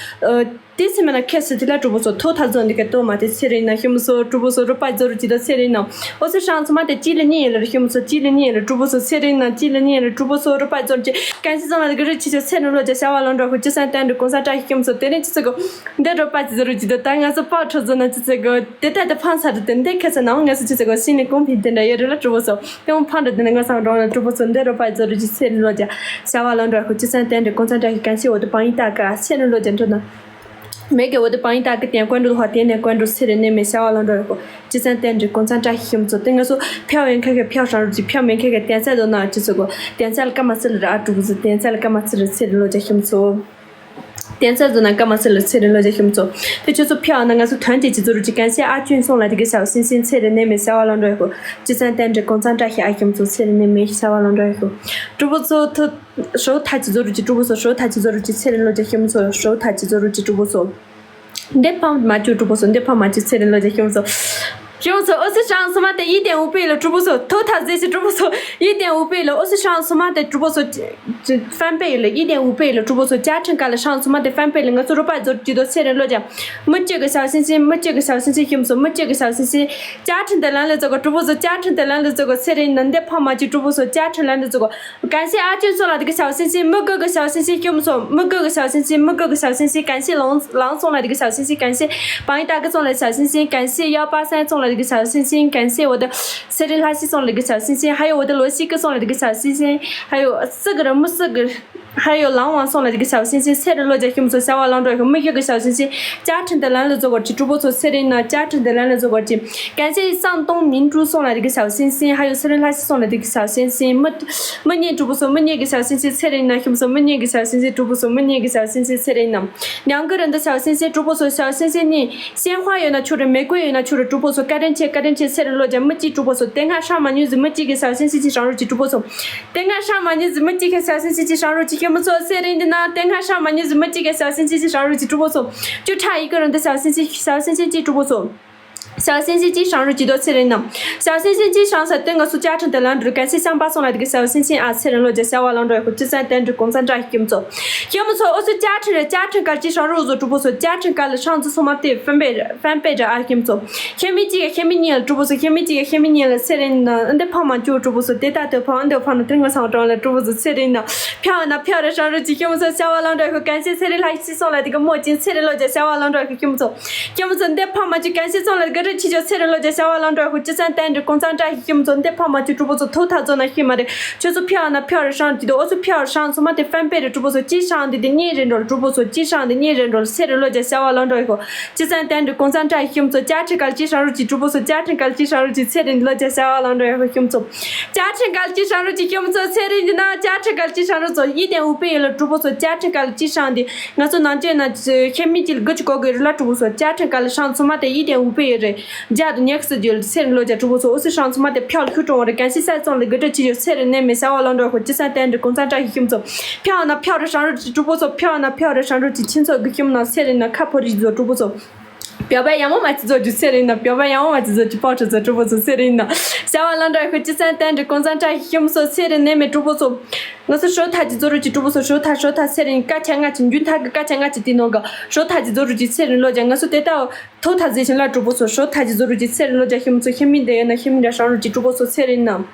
དེ་སེམས་ན་ཁེ་སི་དེ་ལ་གྲུ་པོ་ཚོ་ཐོ་ཐ་ཛོན་དེ་ག་ཏོ་མ་དེ་ཚེ་རིང་ན་ཤི་མི་ཚོ་གྲུ་པོ་ཚོ་རུ་པ་ཛོ་རུ་ཅི་དོ་ཚེ་རིང་ན། ཨོ་སི་ཧྲང་ཚོ་མ་དེ་ཅི་ལི་ཉི་ཡེ་ལ་ཤི་མི་ཚོ་ཅི་ལི་ཉི་ཡེ་ལ་གྲུ་པོ་ཚོ་ཚེ་རིང་ན་ཅི་ལི་ཉི་ཡེ་ལ་གྲུ་པོ་ཚོ་རུ་པ་ཛོ་རུ་ཅི་གན་སི་ཚང་མ་དེ་ག་རུ་ཅི་ཆེ་ཚེ་རིང་ལོ་ཇ་ཤ་བ་ལོ་འགྲོ་ཁུ་ཅི་སན་ཏན་རུ་གོང་ས་ཏྲ་ཤི་མི་ཚོ་དེ་རིང་ཅི་ཚེ་གོ་འདི་རུ་པ་ཅི་ཛོ་རུ་ཅི་དོ་ད་ང་ཚོ་པ་ཁྲོ་ཛོ་ན་ཅི་ཚེ་གོ་དེ་ད་དེ་ཕང་ས་རུ་དེ་འདི་ཁེ་ས་ན་ང་ཚོ་ཅི་ཚེ་གོ་སི་ནི་གོང་ཕི་དེ་འདྲ་ཡེ་རུ་ལ་གྲུ་པོ་ཚོ་དེ་མོ་ཕང་རུ་དེ་ནི་ང་ཚང་འགྲོ་ན་གྲུ་པོ་ཚོ་འདི་རུ་པ་ཛོ་རུ་ཅི་ཚེ་རིང་ལོ་ཇ་ཤ་བ་ལོ་འགྲོ་ཁུ་ཅི་སན་ཏན་རུ་གོང་ས་ཏྲ་ཤི་གན་སི་འོ་དེ་པང་ཡི་ཏ་ཀ་ཚེ་རིང་ལོ་ཇ་འགྲོ་ན། མེ་གེ་འོ་དེ་པང་ཡི་ཏ་ཀི་ཏན་ཀོན་རུ་ཧོ་ཏེ་ནེ་ཀོན་རུ་སི་རེ་ནེ་མེ་ཤ་བ་ལོ་འགྲོ་ཡོ་ཀོ་ཅི་ཚན་ཏན་རི་གོང་ཚན་ཏྲ་ཤི་ཤི་མི་ཚོ་ཏེ་ང་ཚོ་ཕྱ་ཡོན་ཁ་ཁེ་ཕྱ་ཧྲང་རུ་ཅི་ཕྱ་མེ་ཁ་ཁེ་ཏན་ཚད་དོ་ན་ཅི་ཚོ་གོ་ཏན་ཚད་ལ་ཀ་མ་སི་ལ་ར་ཨ་ཀྲུ་གུ་ཚོ་ཏན་ཚད་ལ་ཀ་མ་སི་རུ་ཚེ་རི་ལོ་ཇ་ཤི་མི་ཚོ་ཏན་ཚད་དོ་ན་ཀ་མ་སི་ལ་ཚེ་རི་ལོ་ཇ་ཤི་མི་ཚོ་ཏེ་ཁྱོད་ཚོ་ཕྱ་ཡོན་ན་ང་ཚོ་ཐོན་ཏེ་ཅི་ཚོ་རུ་ཅི་གན་སེ་ཨ་ཅུན་སོང་ལ་དེ་གི་ཤ་སིན་སིན་ཚེ་རི་ནེ་མེ་ཤ་བ་ལོ་འགྲོ་ཡོ་ཀོ་ཅི་ཚན་ཏན་རི་གོང་ཚན་ཏྲ་ཤི་ཨ་ཤི་མི་ཚོ་ཚེ་རི་ནེ་མེ་ཤ་བ་ལོ་འགྲོ་ཡོ་ཀོ་ཀྲུ་གུ་ཚོ་ཐུ། ཧྲོ་ཐ་ཅི་ཛོ་རུ་ཅི་ཀྲུ་བུ་སོ་ཧྲོ་ཐ་ཅི་ཛོ་རུ་ཅི་ཚེ་རིང་ལོ་ཇ་ཤི་མི་ཚོ་ཧྲོ་ཐ་ཅི་ཛོ་རུ་ཅི་ཀྲུ་བུ་སོ། འདི་ཕམ་མ་ཅུ་ཀྲུ་བུ་སོ་འདི་ཕམ་མ་ཅི་ཚེ་རིང་ལོ་ཇ་ཤི་མི་ཚོ། ཤི་མི་ཚོ་ཨོ་སི་ཧྲང་སོ་མ་ཏེ་ཡི་ཏེན་ཨུ་པེ་ལོ་ཀྲུ་བུ་སོ་ཐོ་ཐ་ཟེ་ཤི་ཀྲུ་བུ་སོ་ཡི་ཏེན་ཨུ་པེ་ལོ་ཨོ་སི་ཧྲང་སོ་མ་ཏེ་ཀྲུ་བུ་སོ་ཧྥན་པེ་ལོ་ཡི་ཏེན་ཨུ་པེ་ལོ་ཀྲུ་བུ་སོ་ཅ་ཁྲིན་ཀ་ལ་ཧྲང་སོ་མ་ཏེ་ཧྥན་པེ་ལོ་ང་ཚོ་རུ་པ་ཛོ་ཅི་དོ་ཚེ་རིང་ལོ་ཇ། མི་ཅི་གི་ཤ་སིན་སིན་མི་ཅི་གི་ཤ་སིན་སིན་ཤི་མི་ཚོ་མི་ཅི་གི་ཤ་སིན་སིན་ཅ་ཁྲིན་ཏེ་ལན་ལེ་ཛོ་གོ་ཀྲུ་བུ་སོ་ཅ་ཁྲིན་ཏེ་ལན་ལེ་ཛོ་གོ་ཚེ་རིང་ན་འདི་ཕམ་མ་ཅི་ཀྲུ་བུ་སོ་ཅ་ཁྲིན་ལན་ལེ་ཛོ་གོ། གན་སི་ཨ་ཅུན་སོ་ལ་དེ་གི་ཤའོ་སིན་སིན་མི་གི་གི་ཤའོ་སིན་སིན་ཁྱོད་མི་སོ་མི་གི་གི་ཤའོ་སིན་སིན་མི་གི་གི་ཤའོ་སིན་སིན་གན་སི་ལང་ལང་སོང་ལ་དེ་གི་ཤའོ་སིན་སིན་གན་སི་པང་ཡི་ཏ་གི་སོང་ལ་ཤའོ་སིན་སིན་གན་སི་ཡ་པ་སན་སོང་ལ། ལ་གི་ཞའོ་སིན་སིན། གན་སེ་འོ་ད་སེ་རི་ལྷ་སི་སོང་ལ་གི་ཞའོ་སིན་སིན། ཧ་ཡོ་འོ་ད་ལོ་སི་ཀི་སོང་ལ་གི་ཞའོ་སིན་སིན། ཧ་ཡོ་སི་གི་ར་མུ་སི་གི། ཧ་ཡོ་ལང་ཝང་སོང་ལ་གི་ཞའོ་སིན་སིན། སེ་རི་ལོ་ཇ་ཤི་མུ་སོ་ཞ་ཝ་ལང་ཏོ་ཡ་ཁོ་མི་ཡ་གི་ཞའོ་སིན་སིན། ཅ་ཁྲིན་ཏེ་ལན་ལ་ཛོ་གོ་ཅི་ཀྲུ་པོ་སོ་སེ་རི་ན། ཅ་ཁྲིན་ཏེ་ལན་ལ་ཛོ་གོ་ཅི། གན་སེ་སང་ཏོང་མིན་ཀྲུ་སོང་ལ་གི་ཞའོ་སིན་སིན། ཧ་ཡོ་སེ་རི་ལྷ་སི་སོང་ལ་གི་ཞའོ་སིན་སིན། མི་མི་ཉེ་ཀྲུ་པོ་སོ་མི་ཉེ་གི་ཞའོ་སིན་སིན། སེ་རི་ན་ཤི་མུ་སོ་མི་ཉེ་གི་ཞའོ་སིན་སིན། ཀྲུ་པོ་སོ་མི་ཉེ་གི་ཞའོ་སིན་སིན། སེ་རི་ན། ཉང་གི་རི་འདི་ཞའོ་སིན་སིན། ཀྲུ་པོ་སོ་ཞའོ་སིན་སིན་ནི། 鲜花 ཡོད་ན་ཆོག་རེད། 玫瑰 ཡོད་ན་ཆོག་རེད། ཀྲུ་པོ་སོ་བཀའ་དྲིན་ཆེ། བཀའ་དྲིན་ཆེ། སེ་རི་ལོ་ཇ་མི་གཅིག་ཀྲུ་པོ་སོ། ཏེ་ང་ཧྲ་མ་ཉུ་ཟི་མི་གཅིག་གི་ཞའོ་སིན་སིན་གཅིག་ཧྲང་རུ་གཅིག་ཀྲུ་པོ་སོ། ཏེ་ང་ཧྲ་མ་ཉུ་ཟི་མི་གཅིག་གི་ཞའོ་སིན་སིན་གཅིག་ཧྲང་རུ་གཅིག་ཁྱེད་མི་ཚོ་སེ་རི་འདི་ན་ཏེ་ང་ཧྲ་མ་ཉུ་ཟི་མི་གཅིག་གི་ཞའོ་སིན་སིན་གཅིག་ཧྲང་རུ་གཅིག་ཀྲུ་པོ་སོ། ཅུ་ཁྲ་ཡི་གི་རུ་འདི་ཞའོ་སིན་སིན་ཞའོ་སིན་སིན་གཅིག་ཀྲུ་པོ་སོ། ཞའོ་སིན་སིན་གཅིག་ཧྲང་རུ་གཅིག་དོ་སེ་རི་ན། ཞའོ་སིན་སིན་གཅིག་ཧྲང་ས་ཏེ་ང་སུ་ཅ་ཁྲིན་ཏེ་ལན་རུ་གན་སེ་ཤང་པ་སོང་ལ་དི་གི་ཞའོ་སིན་སིན་ཨ་སེ་རི་ལོ་ཇ་ཞ་ཝ་ལང་ཏོ་ཡ་ཁོ་ཅི་ཙན་དན་དྲི་གོང་ཚ་འདྲ་ཞིག་ཁྱེད་མི་ཚོ། ཁྱེད་མི་ཚོ་ཨོ་སུ་ཅ་ཁྲིན་རེད། ཅ་ཁྲིན་གལ་ཅི་ཧྲང་རུ་བཟོ་ཀྲུ་པོ་སོ། ཅ་ཁྲིན་གལ་ལ་ཧྲང་ཚུ་སོ་མ་ཏེ་ཧྥན་པེ་ཧྥན་པེ་འདྲ་ཨ་ཁྱེད་མི་ཚོ། ཁྱེད་མི་གཅིག་ག་ཁྱེད་མི་གཉིས་ལ་ཀྲུ་པོ་སོ། ཁྱེད་མི་གཅིག་ག་ཁྱེད་མི་གཉིས་ལ་སེ་རི་ན་འདི་ཕ་མ་ཅུ་ཀྲུ་པོ་སོ། དེ་ལྟ་དུ་ཕ་འདི་ཕ་ན་དེ་ང་སང་གྲོང་ལ་ཀྲུ་པོ་སོ་སེ་རི་ན། ཕྱག་ན་ཕྱག་རེ་ཧྲང་རུ་གཅིག་ཁྱེད་མི་ཚོ་ཞ་ཝ་ལང་ཏོ་ཡ་ཁོ་གན་སེ་སེ་རི་ལྷ་སི་སོང་ལ་དི་གི་མོ་ཅིན་སེ་རི་ལོ་ཇ་ཞ་ཝ་ལང་ཏོ་ཡ་ཁོ་ཁྱེད་མི་ཚོ། ཁྱེད་མི་ཚོ་འདི་ཕ་མ་ཅིག་གན་སེ་ཚོང་ལ་དགའ་རེ་ཆེ་ཆོ་སེ་རི་ལོ་ཇ་ཞ་ཝ་ལང་ཏོ་ཡ་ཁོ་ཅི་ཙན་དན་དྲི་གོང་ཚ་འདྲ་ཞིག་ཁྱེད་མི་ཚོ། འདི་ཕ་མ་ཅིག་ཀྲུ་པོ་ཚོ་ཐོག་ཐག་ཚོ་ན་ཤི་མ་རེད། ཁྱོད་ཚོ་ཕྱག་ན་ཕྱག་རེ་ཧྲང་ཅི་དོ། ཨོ་ཚོ་ཕྱག་རེ་ཧྲང་ཚོ་མ་དེ་ཧྥན་པེ་རེད། ཀྲུ་པོ་ཚོ་ཅི་ཧྲང་དེ་དེ་གཉིས་རེད་འགྲོ་ལ། ཀྲུ་པོ་ཚོ་ཅི་ཧྲང་དེ་གཉིས་རེད་འགྲོ་ལ། སེ་རི་ལོ་ཇ་ཞ་ཝ་ལང་ཏོ་ཡ་ཁོ་ཅི་ཙན་དན་དྲི་གོང་ཚ་འདྲ་ཞིག་ཁྱེད་མི་ཚོ། ཅ་ཁྲི་གལ་ཅི་ཧྲང་རུ་ཅིག་ཀྲུ་པོ་ཚོ། ཅ་ཁྲི་གལ་ཅི་ཧྲང་རུ་ཅིག་སེ་རི་ལོ་ཇ་ཞ་ཝ་ལང་ཏོ་ཡ་ཁོ་ཁྱེད་མི་ཚོ། ཅ་ཁྲི་གལ་ཅི་ཧྲང་རུ་ཅིག་ཁྱེད་མི་ཚོ་སེ་རི་འདི་ན་ཅ་ཁྲི་གལ་ཅི་ཧྲང་རུ་ཚོ་ཡི་དེ་འུ་པེ་ཡོད་ལ། ཀྲུ་པོ་ཚོ་ཅ་ཁྲི་གལ་ཅི་ཧྲང་དེ། ང་ཚོ་ནང་ཆོས་ན་ཁྱེད་མི་གཅིག་ལ་དགུ་གཅིག་གོ་དགོས་རེད་ལ། ཀྲུ་པོ་ཚོ་ཅ་ཁྲིན་ག་ལ་ཧྲང་ཚོ་མ་དེ་ཡི་དེ་འུ་པེ་ཡོད་རེད། རྒྱ་དུ་ཉེག་སུ་རྒྱུ་སེ་རི་ལོ་ཇ་ཀྲུ་པོ་ཚོ་ཨོ་སི་ཧྲང་ཚོ་མ་དེ་ཕྱག་ལ་ཁྱུ་ཀྲོང་རེད། གན་སི་ས་ཚོང་ལ་དགུ་ཀྲོ་ཆི་ཡོད་སེ་རི་ནས་མེད་ཞ་ཝ་ལང་ཏོ་ཡ་ཁོ་ཅི་ཙན་དན་དྲི་གོང་ཚ་འདྲ་ཞིག་ཁྱེད་མི་ཚོ། ཕྱག་ན་ཕྱག་རེ་ཧྲང་རུ་ཀྲུ་པོ་ཚོ། ཕྱག་ན་ཕྱག་རེ་ཧྲང་རུ་ཅི་ཁྱེད་ཚོ་གི་ཁྱིམ་ན་སེ་རི་ན་ཁ་ཕོ་རི་ཚོ་ཀྲུ་པོ་ཚོ། བྱ་བ་ཡག་མོ་མ་ཅི་བཟོ་རྒྱུ་སེ་རི་ན། བྱ་བ་ཡག་མོ་མ་ཅི་བཟོ་རྒྱུ་པའོ་ཁྲི་ཚོ་ཀྲུ་པོ་ཚོ་སེ་རི་ན། ཞ་ཝ་ལང་ཏོ་ཡ་ཁོ་ཅི་ཙན་དན་དྲི་གོང་ཚ་འདྲ་ཞིག་ཁྱེད་མི་ཚོ་སེ་རི་ནས་མེད་ཀྲུ་པོ་ཚོ། ང་ཚོ་ཤོ་ཐ་ཅི་ཛོ་རུ་ཅི་ཀྲུ་པོ་ཚོ་ཤོ་ཐ་ཤོ་ཐ་སེ་རིན་ཀ་ཆ་ང་ཅི་འཇུན་ཐ་གི་ཀ་ཆ་ང་ཅི་ཏི་ནོ་ག་ཤོ་ཐ་ཅི་ཛོ་རུ་ཅི་སེ་རིན་ལོ་ཇ། ང་ཚོ་དེ་ལྟ་ཐོ་ཐ་ཟེ་ཤིན་ལ་ཀྲུ་པོ་ཚོ་ཤོ་ཐ་ཅི་ཛོ་རུ་ཅི་སེ་རིན་ལོ་ཇ། ཁྱེད་མི་ཚོ་ཁྱེད་མི་འདྲ་ཡོད་ན་ཁྱེད་མི་འདྲ་ཧྲང་རུ་ཅི་ཀྲུ་པོ་ཚོ་སེ་རིན་ན།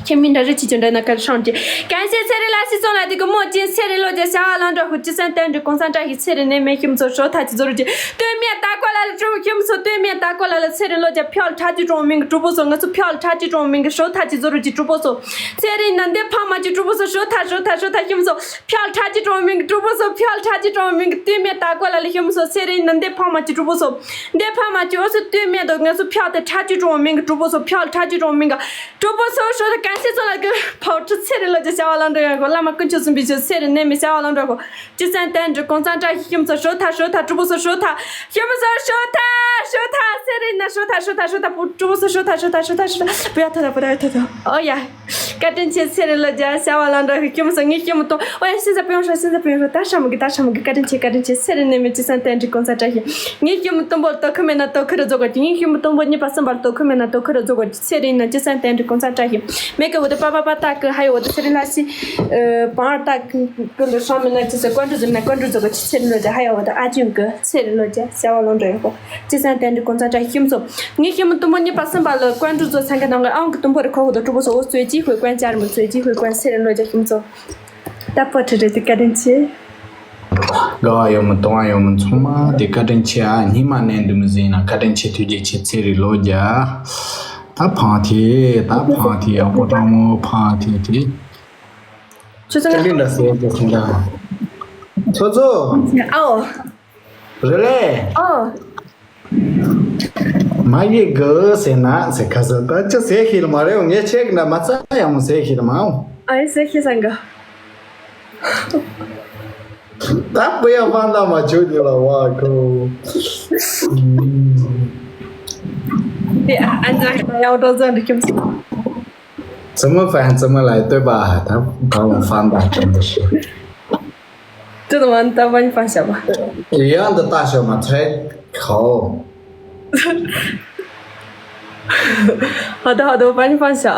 ཁྱེད་མི་འདྲ་རི་ཅི་ཅི་འདྲ་ན་ཀ་ཧྲང་ཅི། གན་སེ་སེ་རིན་ལ་སི་སོང་ལ་དེ་གི་མོ་ཅི་སེ་རིན་ལོ་ཇ་ཞ་ཝ་ལང་ཏོ་ཡ་ཁོ་ཅི་ཙན་དན་དྲི་གོང་ཚ་འདྲ་ཞིག་སེ་རིན་ནས་མེད། ཁྱེད་མི་ཚོ་ཤོ་ཐ་ཅི་ཛོ་རུ་ཅི་སྟོད་སྨད་ད་ཀོ་ལ་ལ་ཀྲུ། ཁྱེད་མི་ཚོ་སྟོད་སྨད་ད་ཀོ་ལ་ལ་སེ་རིན་ལོ་ཇ། ཕྱག་ལ་ཁྲ་ཅི་ཀྲོང་མིང་གི་ཀྲུ་པོ་ཚོ། ང་ཚོ་ཕྱག་ལ་ཁྲ་ཅི་ཀྲོང་མིང་གི་ཤོ་ཐ་ཅི་ཛོ་རུ་ཅི་ཀྲུ་པོ་ཚོ། ཚེ་རིང་ན་འདི་ཕ་མ་ཅི་ཀྲུ་པོ་ཚོ་ཤོ་ཐ་ཤོ་ཐ་ཤོ་ཐ། ཁྱིམ་ཚོ་ཕྱག་ཁྲ་ཅི་ཀྲོང་མིང་གི་ཀྲུ་པོ་ཚོ། ཕྱག་ཁྲ་ཅི་ཀྲོང་མིང་གི་སྟོད་སྨད་ད་ཀོ་ལ་ལ། ཁྱིམ་ཚོ་ཚེ་རིང་ན་འདི་ཕ་མ་ཅི་ཀྲུ་པོ་ཚོ། འདི་ཕ་མ་ཅི་ཨོ་ཚོ་སྟོད་སྨད་དོ། ང་ཚོ་ཕྱག་དེ་ཁྲ་ཅི་ཀྲོང་མིང་གི་ཀྲུ་པོ་ཚོ། ཕྱག་ཁྲ་ཅི་ཀྲོང་མིང་གི་ཀྲུ་པོ་ཚོ་ཤོ་ཐ། གན་སི་ཚོ་ལ་གི་ཕའུ་ཁྲི་ཚེ་རིང་ལོ་ཇ་ཞ་ཝ་ལང་ཏོ་ཡ་ཁོ། བླ་མ་དཀོན་མཆོག་གསུམ་པའི་ཆོས་ཚེ་རིང་ནས་མི་ཞ་ཝ་ལང་ཏོ་ཡ་ཁོ། ཅི་ཙན་དན་འདྲི་གོང་ཚ་འདྲ་ཞིག་ཁྱིམ་ཚོ་ཤོ་ཐ་ཤོ་ཐ། ཀྲུ་པོ་ཚོ་ཤོ་ཐ། ཁྱིམ་ཚོ་ཤོ་ཐ་ཤོ་ཐ། ཚེ་རིང་ན་ཤོ་ཐ་ཤོ་ཐ་ཤོ་ཐ། ཀྲུ་པོ་ཚོ་ཤོ་ཐ་ཤོ་ཐ་ཤོ་ཐ་ཤོ་ཐ། བུ་ཡ་ཐོ་ཐ་བུ་ར་ཡ་ཐོ་ཐ། ཨོ་ཡ། བཀའ་དྲིན་ཆེ། ཚེ་རིང་ལོ་ཇ་ཞ་ཝ་ལང་ཏོ་ཡ་ཁོ། ཁྱིམ་ཚོ་ངའི་ཁྱིམ་སྟོང་། ཨོ་ཡ། སེམས་ས་པེ་ཡོང་ཤོ། སེམས་ས་པེ་ཡོང་ཤོ། ད་ཧྲ་མ་གི་ད་ཧྲ་མ་གི། བཀའ་དྲིན་ཆེ། བཀའ་དྲིན་ཆེ། ཚེ་རིང་ནས་མི་ཅི་ཙན་དན་འདྲི་གོང་ཚ་འདྲ་ཞིག་ངའི་ཁྱིམ་སྟོང་པོ་ལ་དོ་ཁུར་མེད་ན་དོ་ཁུར་ར་རྫོགས་གོ་གི། ངའི་ཁྱིམ་སྟོང་པོ་གཉིས་པ་གསུམ་པ་ལ་དོ་ཁུར་མེད་ན་དོ་ཁུར་ར་རྫོགས་གོ་གི། ཚེ་རིང་ན་ཅི་ཙན་དན་འདྲི་གོང་ཚ་འདྲ་ཞིག་མེ་ཀ་འོ་ད་པ་པ་པ་ཏ་ཀི། ཧ་ཡོ་འོ་ད་ཚེ་རིང་ལ་སི། པང་ཏ་ཀི་ལ་ཧྲང་མེད་ན་ཅི་ཟེར། ཀོན་ཀྲུ་ཟེར་ན་ཀོན་ཀྲུ་ཟེར་གོ་གི། ཚེ་རིང་ལོ་ཇ། ཧ་ཡོ་འོ་ད་ཨ་ཅུང་ཀི། ཚེ་རིང་ལོ་ཇ་ཞ་ཝ་ལང་ཏོ་ཡ་ཁོ། ཅི་ཙན་དན་འདྲི་གོང་ཚ་འདྲ་ཞིག་ཁྱིམ་ཚོ། ངའི་ཁྱིམ་སྟོང་པོ་གཉིས་པ་གསུམ་པ་ལ་ཀོན་ཀྲུ་ཚོ་ཚན་ཁ་དང་གི་ཨང་གི་སྟོང་པོ་རེ་ཁོ་ཧོ་ད་ཀྲུ་པོ་ཚོ། འོ་ཚོས་ཅི་ཧོས་ཀོན་ཅར་མོ་ཚོས་ཅི་ཧོས་ཀོན། ཚེ་རིང་ལོ་ཇ་ཁྱིམ་ཚོ། ད་པོ་ཁྲི་རེ་ཏི་བཀའ་དྲིན་ཆེ། དགའ་བ་ཡོད་མི་སྟོང་བ་ཡོད་མི་ཚང་མ་དེ་བཀའ་དྲིན་ཆེ་ཨ། སྙིང་མ་ནས་འདུག་མི་ཟིན་ན་བཀའ་དྲིན་ཆེ། ཐུགས་རྗེ་ཆེ། ཚེ་རིང་ལོ་རྒྱ། ད་ཕང་ཐེ། ད་ཕང་ཐེ། ཡག་པོ་དྲང་མོ་ཕང་ཐེ་ཐེ། ཆུ་ཚོད། བཀའ་དྲིན་ལ་ཟེར་དེ་སོང་ད། ཚོ་ཚོ། ཨོ། རེ་ལེ། ཨོ། མ་གི་གི་ཟེར་ན་ཟེར་ཁ་ཟེར། ད་ཅི་ཟེར་ཤེས་ལ་མ་རེད། ངས་ཆེག་ན་མ་ཚ་ཡང་མ་ཟེར་ཤེས་ལ་མ། ཨ་ཡེ་ཟེར་ཤེས་སང་ག་ད་བུ་ཡ་ཕན་ད་མ་བྱོས་ཉོ་ལ་བ་ཁོ། དེ་ཨ་ཨན་ཛ་ཡའོ་ཏོ་ཛ་འདི་ཁྱིམ་སོང་། ཙི་མི་ཕན་ཙི་མི་ལ་ལྟོས་པ་ད་ད་བ་ཕན་ད་ཁྱིམ་དུ་ཤོག་ཏུ་ཏུ་ཝན་ཏ་ཝན་ཕན་ཤ་བ། ཡང་འདི་ལྟ་ཤོག་མ་ཚད་ཁོ། ཧ་ད་ཧ་ད་ཝན་ཕན་ཤ་ཨ།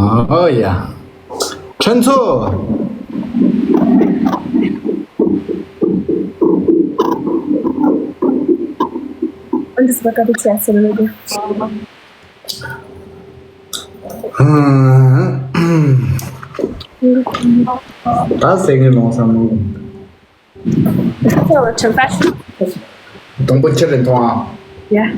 ཨོ་ཡ། ཁྲེན་ཚོ། ཨན་དི་སི་བ་ཀ་དི་ཆ་སི་ལ་ལ་དི། ད་སེང་གེ་ལོང་ས་མོ། So, confession. དང་པོ་ཁྱེད་རེད་མཐོང་ཨ། Yeah.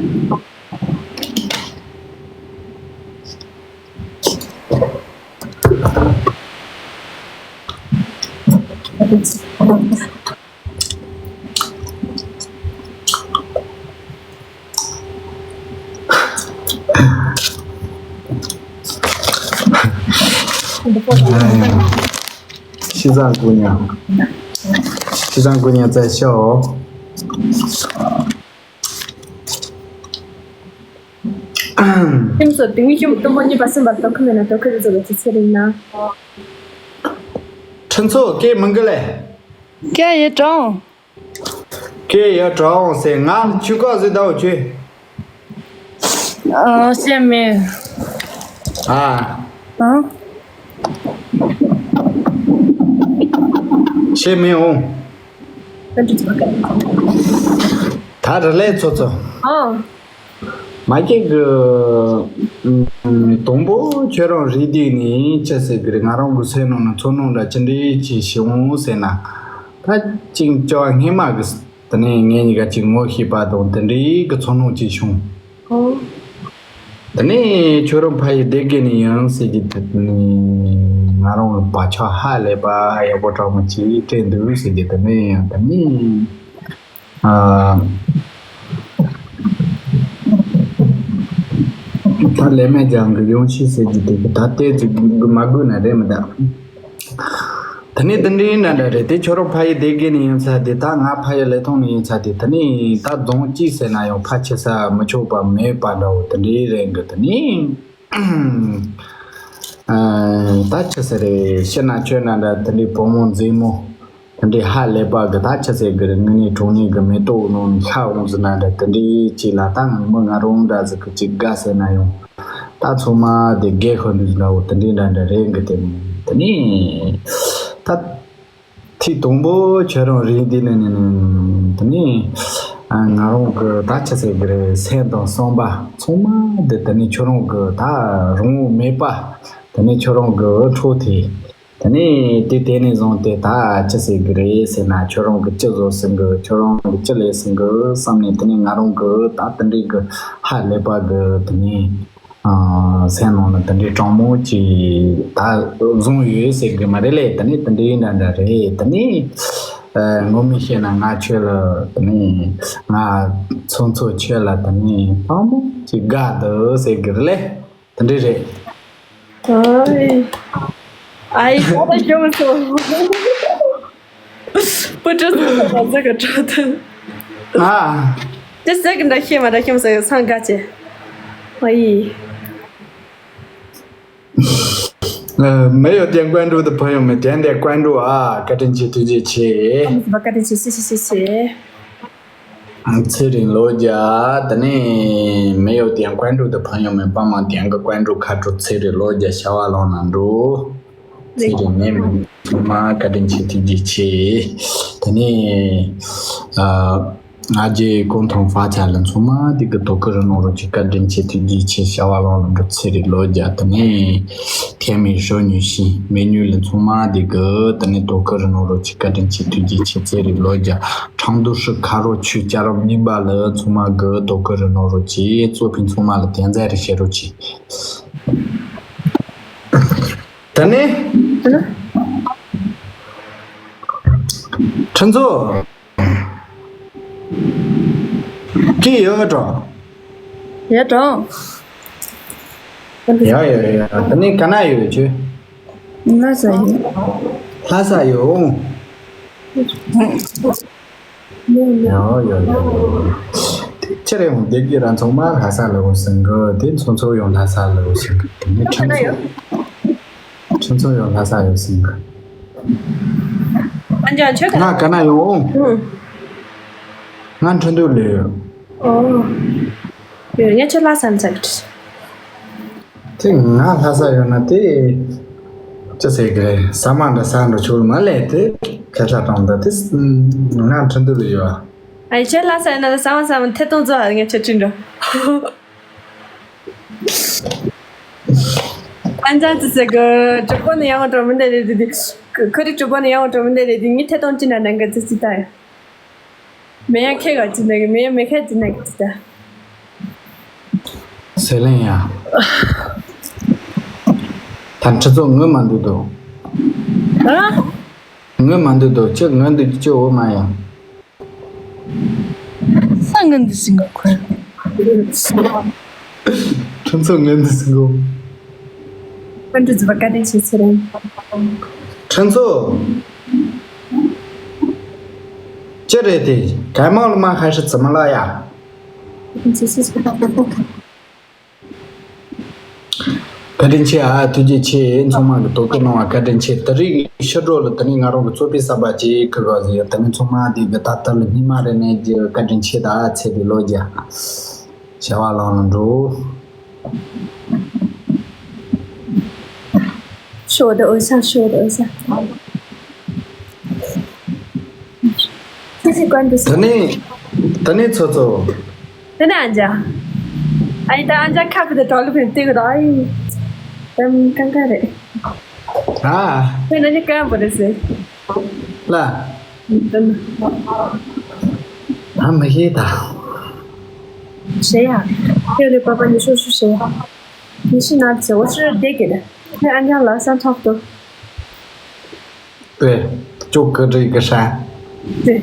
ཤི་ཟ་གུ་ཉ། ཤི་ཟ་གུ་ཉ་ཙ་ཤོ། ཁྱིམ་ཚོ་དེང་ཡུམ་སྟོན་པ་གཉིས་པ་སེམས་པ་དོ་ཁུ་མེད་ན་དོ་ཁུ་རི་ཚོ་གི་ཚེ་རིང་ན། ཁྲིན་ཚོ་སྐད་མི་འགི་ལེ། སྐད་ཡི་གྲོང་། སྐད་ཡི་གྲོང་ཟེར་ང་ཆུ་ཀོ་ཟེར་དའོ་ཆུ། ཨ་ཤེས་མེད། ཨ། ཨ། ཤེས་མེད་འོང་། ད་རེ་ལས་ཚོ་ཚོ། ཨ། མ་སྐྱེས་གི། དང་པོ་ཁྱོད་རང་རིག་སྟེང་ནས་ཅི་ཟེར་གི་རེད། ང་རང་གི་སེམས་ནང་ན་ཚོར་སྣང་འདྲ་ཅི་འདྲའི་ཅིག་བྱུང་ཟེར་ན། ད་ཅིང་ཅོ་སྔས་མ་གི་དེ་ནས་ངེད་གཉིས་ཀ་ཅིག་ངོ་ཤེས་པ་དང་དེ་འདྲའི་གི་ཚོར་སྣང་ཅིག་བྱུང་། ཨོ། དེ་ནས་ཁྱོད་རང་ཕ་ཡི་སྡེ་དགེ་ནས་ཡིན་ཟེར་གི་དེ་ནས་ང་རང་གི་བག་ཆགས་ཧ་ལས་པ་ཡག་པོ་དྲང་མོ་ཅིག་སྤྲད་འདུག་ཟེར་གི་དེ་ནས་ཡང་དེ་ནས། ཨ། ད་ལས་མེད་ཀྱང་གི་ཡོང་ཤི་ཟེར་གྱི་དེ་གི་ད་ལྟའི་ཅིག་མ་དགོས་ན་རེད་མི་ད། དེ་ནས་དེ་འདྲའི་འདྲ་འདྲ་རེད་དེ་ཁྱོད་རང་ཕ་ཡི་སྡེ་དགེ་ནས་ཡིན་ཚ་དེ་ད་ང་ཕ་ཡི་ལས་ཐོང་ནས་ཡིན་ཚ་དེ་དེ་ནས་ད་རྫོང་གཅིག་ཟེར་ན་ཡང་ཕ་ཆེ་ས་མི་ཆོག་པ་མེད་པ་འདྲ་བོ་དེ་འདྲའི་རེད་གི་དེ་ནས། ཨ། ད་ཆི་ཟེར་རེད་ཤི་ན་ཆོས་ན་འདྲ་དེ་འདྲའི་བུ་མོ་མཛེས་མོ། དེ་འདྲའི་ཧ་ལས་པ་གི་ད་ཆི་ཟེར་གི་རེད། དངོས་གནས་དྲང་གནས་གི་མེ་ཏོག་ནང་ནས་ཤ་འོང་ཟེར་ན་འདྲ་དེ་འདྲའི་ཅིག་ལ་ད་ངས་མི་ང་རང་འདྲ་ཟིག་གི་ཅིག་དགའ་ཟེར་ན་ཡང་། ད་ཚང་མ་དེ་རྒས་ཁོ་འདུག་འདྲ་བོ་དེ་འདྲའི་འདྲ་འདྲ་རེད་གི་དེ་ནས་དེ་ནས་ད། ཐེངས་དང་པོ་ཁྱོད་རང་རིག་འདི་ནས་ནས་ནས་དེ་ནས་ང་རང་གི་ད་ཆི་ཟེར་གི་རེད། སེམས་དང་བསམ་པ་ཚང་མ་དེ་དེ་ནས་ཁྱོད་རང་གི་ད་རང་དབང་མེད་པ་དེ་ནས་ཁྱོད་རང་གི་འཕྲོ་དེ་དེ་ནས་དེ་དེ་ནས་བཟུང་སྟེ་ད་ཆི་ཟེར་གི་རེད་ཟེར་ན་ཁྱོད་རང་གི་ཅི་བཟོ་ཟིན་གི་ཁྱོད་རང་གི་ཅི་ལས་ཟིན་གི་བསམ་ནས་དེ་ནས་ང་རང་གི་ད་དེ་འདྲའི་གི་ཧ་ལས་པ་གི་དེ་ནས། ཨ། སེམས་ནང་ལ་དེ་འདྲའི་དྲང་མོ་ཅིག་ད་བཟུང་ཡོད་ཟེར་གི་མ་རེད་ལེ། དེ་ནས་དེ་འདྲའི་འདྲ་འདྲ་རེད། དེ་ནས་ཨ། ངོ་མ་བཤད་ན་ང་ཁྱོད་ལ་དེ་ནས་ང་ཚོ་ཚོ་ཁྱོད་ལ་དེ་ནས་དྲང་མོ་ཅིག་དགའ་འདུག་ཟེར་གི་རེད་ལེ། དེ་འདྲའི་རེད། ཨའི། ཨའི་ཁ་ལ་ཤོར་སོང་། པུ་ཏྲ་སུ་ལ་ཟ་ག་འགྲོ་དུ། ཨ། དེ་ཟ་གི་འདྲ་ཤེས་མ་འདྲ་ཤེས་མ་ཟ་གི་སང་ག་ཅེ། ཨའི། ཨ། 没有点关注的朋友们点点关注啊，བཀའ་དྲིན་ཆེ། ཐུགས་རྗེ་ཆེ། བཀའ་དྲིན་ཆེ། 谢谢谢谢། ཚེ་རིང་ལོ་བརྒྱ། དེ་ནས་没有点关注的朋友们帮忙点个关注 ཁ་དྲོ། ཚེ་རིང་ལོ་བརྒྱ་ཤ་བ་ལོང་ན་འགྲོ། ཚེ་རིང་ནས་མི་ཚང་མ་བཀའ་དྲིན་ཆེ། ཐུགས་རྗེ་ཆེ། དེ་ནས་ཨ། ང་རྒྱལ་ཀུན་མཐོང་ཧྥ་ཆ་ལ་ཚང་མ་དེ་གི་དོ་ཁུར་གནང་རོགས་ཀྱི་བཀའ་དྲིན་ཆེ། ཐུགས་རྗེ་ཆེ། ཤ་བ་ལོང་ལ་འགྲོ། ཚེ་རིང་ལོ་བརྒྱ། དེ་ནས་ཐེ་མི་ཧྲོ་ཉུ་ཤི་མེ་ཉུ་ལ་ཚང་མ་དེ་གི་དེ་ནས་དོ་ཁུར་གནང་རོགས་ཀྱི་བཀའ་དྲིན་ཆེ། ཐུགས་རྗེ་ཆེ། ཚེ་རིང་ལོ་བརྒྱ། ཁྲང་དུ་ཧྲི་ཁ་རོ་ཆུ་ཅ་རབ་གཉིས་པ་ལ་ཚང་མ་གི་དོ་ཁུར་གནང་རོགས་ཀྱི་གཙོ་ཕན་ཚང་མ་ལ་དན་རྩ་རེ་བྱེད་རོགས་ཀྱི། དེ་ནས་ཁྲི་ཚོ། ཅི་ཡོད་འགྲོ། ཡོད་འགྲོ། ཡ་ཡ་ཡ། དེ་ནས་ག་ན་ཡོད་ཁྱོད། ལྷ་ས་ཡོད། ལྷ་ས་ཡོད། ཡ་ཡ་ཡ་ཡ། ཁྱེད་རང་སྡེ་དགེ་ར་ཚང་མ་ལྷ་ས་ལ་ཡོད་ཟིན་གི། དེ་ཚོ་ཚོ་ཡང་ལྷ་ས་ལ་ཡོད་ཟིན་གི། དེ་ནས་ཁྲི་ཚོ། ཁྲི་ཚོ་ཡང་ལྷ་ས་ཡོད་ཟིན་གི། ཨ་ཅག་ཁྱོད་ག། ང་ག་ན་ཡོད། ཨུ། ང་ཁྲིན་ཏུའུ་ལ་ཡོད། ཨོ། ཡོད། ངས་ཁྱོད་ལྷ་ས་ནས་ཚ་གི། དེ་ང་ལྷ་ས་ཡོད་ན་དེ་ཅི་ཟེར་གི་རེད། ཟ་མ་འདྲ་ཟ་འགྲོ་ཆོག་མ་ལས་དེ་ཁ་ཆ་གཏོང་ད་དེ་ང་ཁྲིན་ཏུའུ་ལ་ཡོད། ཨ་ཡི་ཁྱོད་ལྷ་ས་ཡོད་ན་ཟ་མ་ཟ་མ་ཐད་གཏོང་བཟོ་ཨ། ངས་ཁྱོད་ཁྲིད་འགྲོ། ཨན་ཅང་ཅི་ཟེར་གི། གྲོགས་པོ་ནི་ཡང་འགྲོ་མི་འདྲ་རེད་དེ། ཁོ་རེ་གྲོགས་པོ་ནི་ཡང་འགྲོ་མི་འདྲ་རེད་དེ། ངས་ཐད་གཏོང་ཅི་འདྲ་གནང་གི་ཙི་ཙི་ད་ཡ། མེ་ཡ་ཁེ་ག་ཅི་ནས་མེ་ཡ་མེ་ཁེ་ཅི་ནས་ཅི་ད། ཟེར་ལེན་ཡ། ད་ཁྲི་ཚོ་ངོ་མ་འདུག་དོ། ཨ། ངོ་མ་འདུག་དོ་ཅི་ངོ་འདུག་ཅི་འོ་མ་ཡ། ས་ངོ་འདུག་ཟིན་ག་ཁོ། ཁྲི་ཚོ་ངོ་འདུག་ཟིན་གོ། ཁོང་ཁྲི་ཚོ་བ་ཀ་དེ་ཆེ་ཚེ་རིང་། ཁྲི་ཚོ། ཅི་རེད་དེ། གད་མོ་ལ་མ་ཧ་ཧྲི་ཙི་མ་ལ་ཡ། བཀའ་དྲིན་ཆེ་ཨ། ཐུགས་རྗེ་ཆེ། ཚང་མ་གི་དོ་ཁུར་གནང་བ་བཀའ་དྲིན་ཆེ། དེ་རིང་ཕྱི་དྲོ་ལ་དེ་ནས་ང་རང་གི་གཙོ་ཕལ་གསར་པ་ཅིག་ཁུར་བ་ཟིན་ཡོད། དེ་ནས་ཚང་མ་དེ་གི་ད་ལྟ་ལ་སྙིང་མ་རེ་ནས་ཀྱི་བཀའ་དྲིན་ཆེ། ད་ཚེ་འདི་ལོ་རྒྱ་བྱ་བ་ལང་ལ་འགྲོ། ཤོ་དང་འོད་ཟེར། ཤོ་དང་འོད་ཟེར། ཁྱེད་ཀྱི་གོན་དུ་ད་ནི་ད་ནི་ཚོ་ཚོ། ད་ནི་ཨན་ཅག་ཨ་ཡི་ད་ཨན་ཅག་ཁ་ཕི་ད་གྲོགས་ལུ་ཕི་ཏི་གི་ད་ཨ་ཡི། དམ་ཀང་ཀ་རེད། ཨ། ཁྱེད་ན་ནི་ཀམ་པོ་རེད་ཟེར། ལ། ད་ནི། ཨ་མ་ཧེ་ད། 谁呀？六六八八，你说是谁呀？你是哪里？我是 David。那俺家老乡差不多。对，就隔着一个山。对。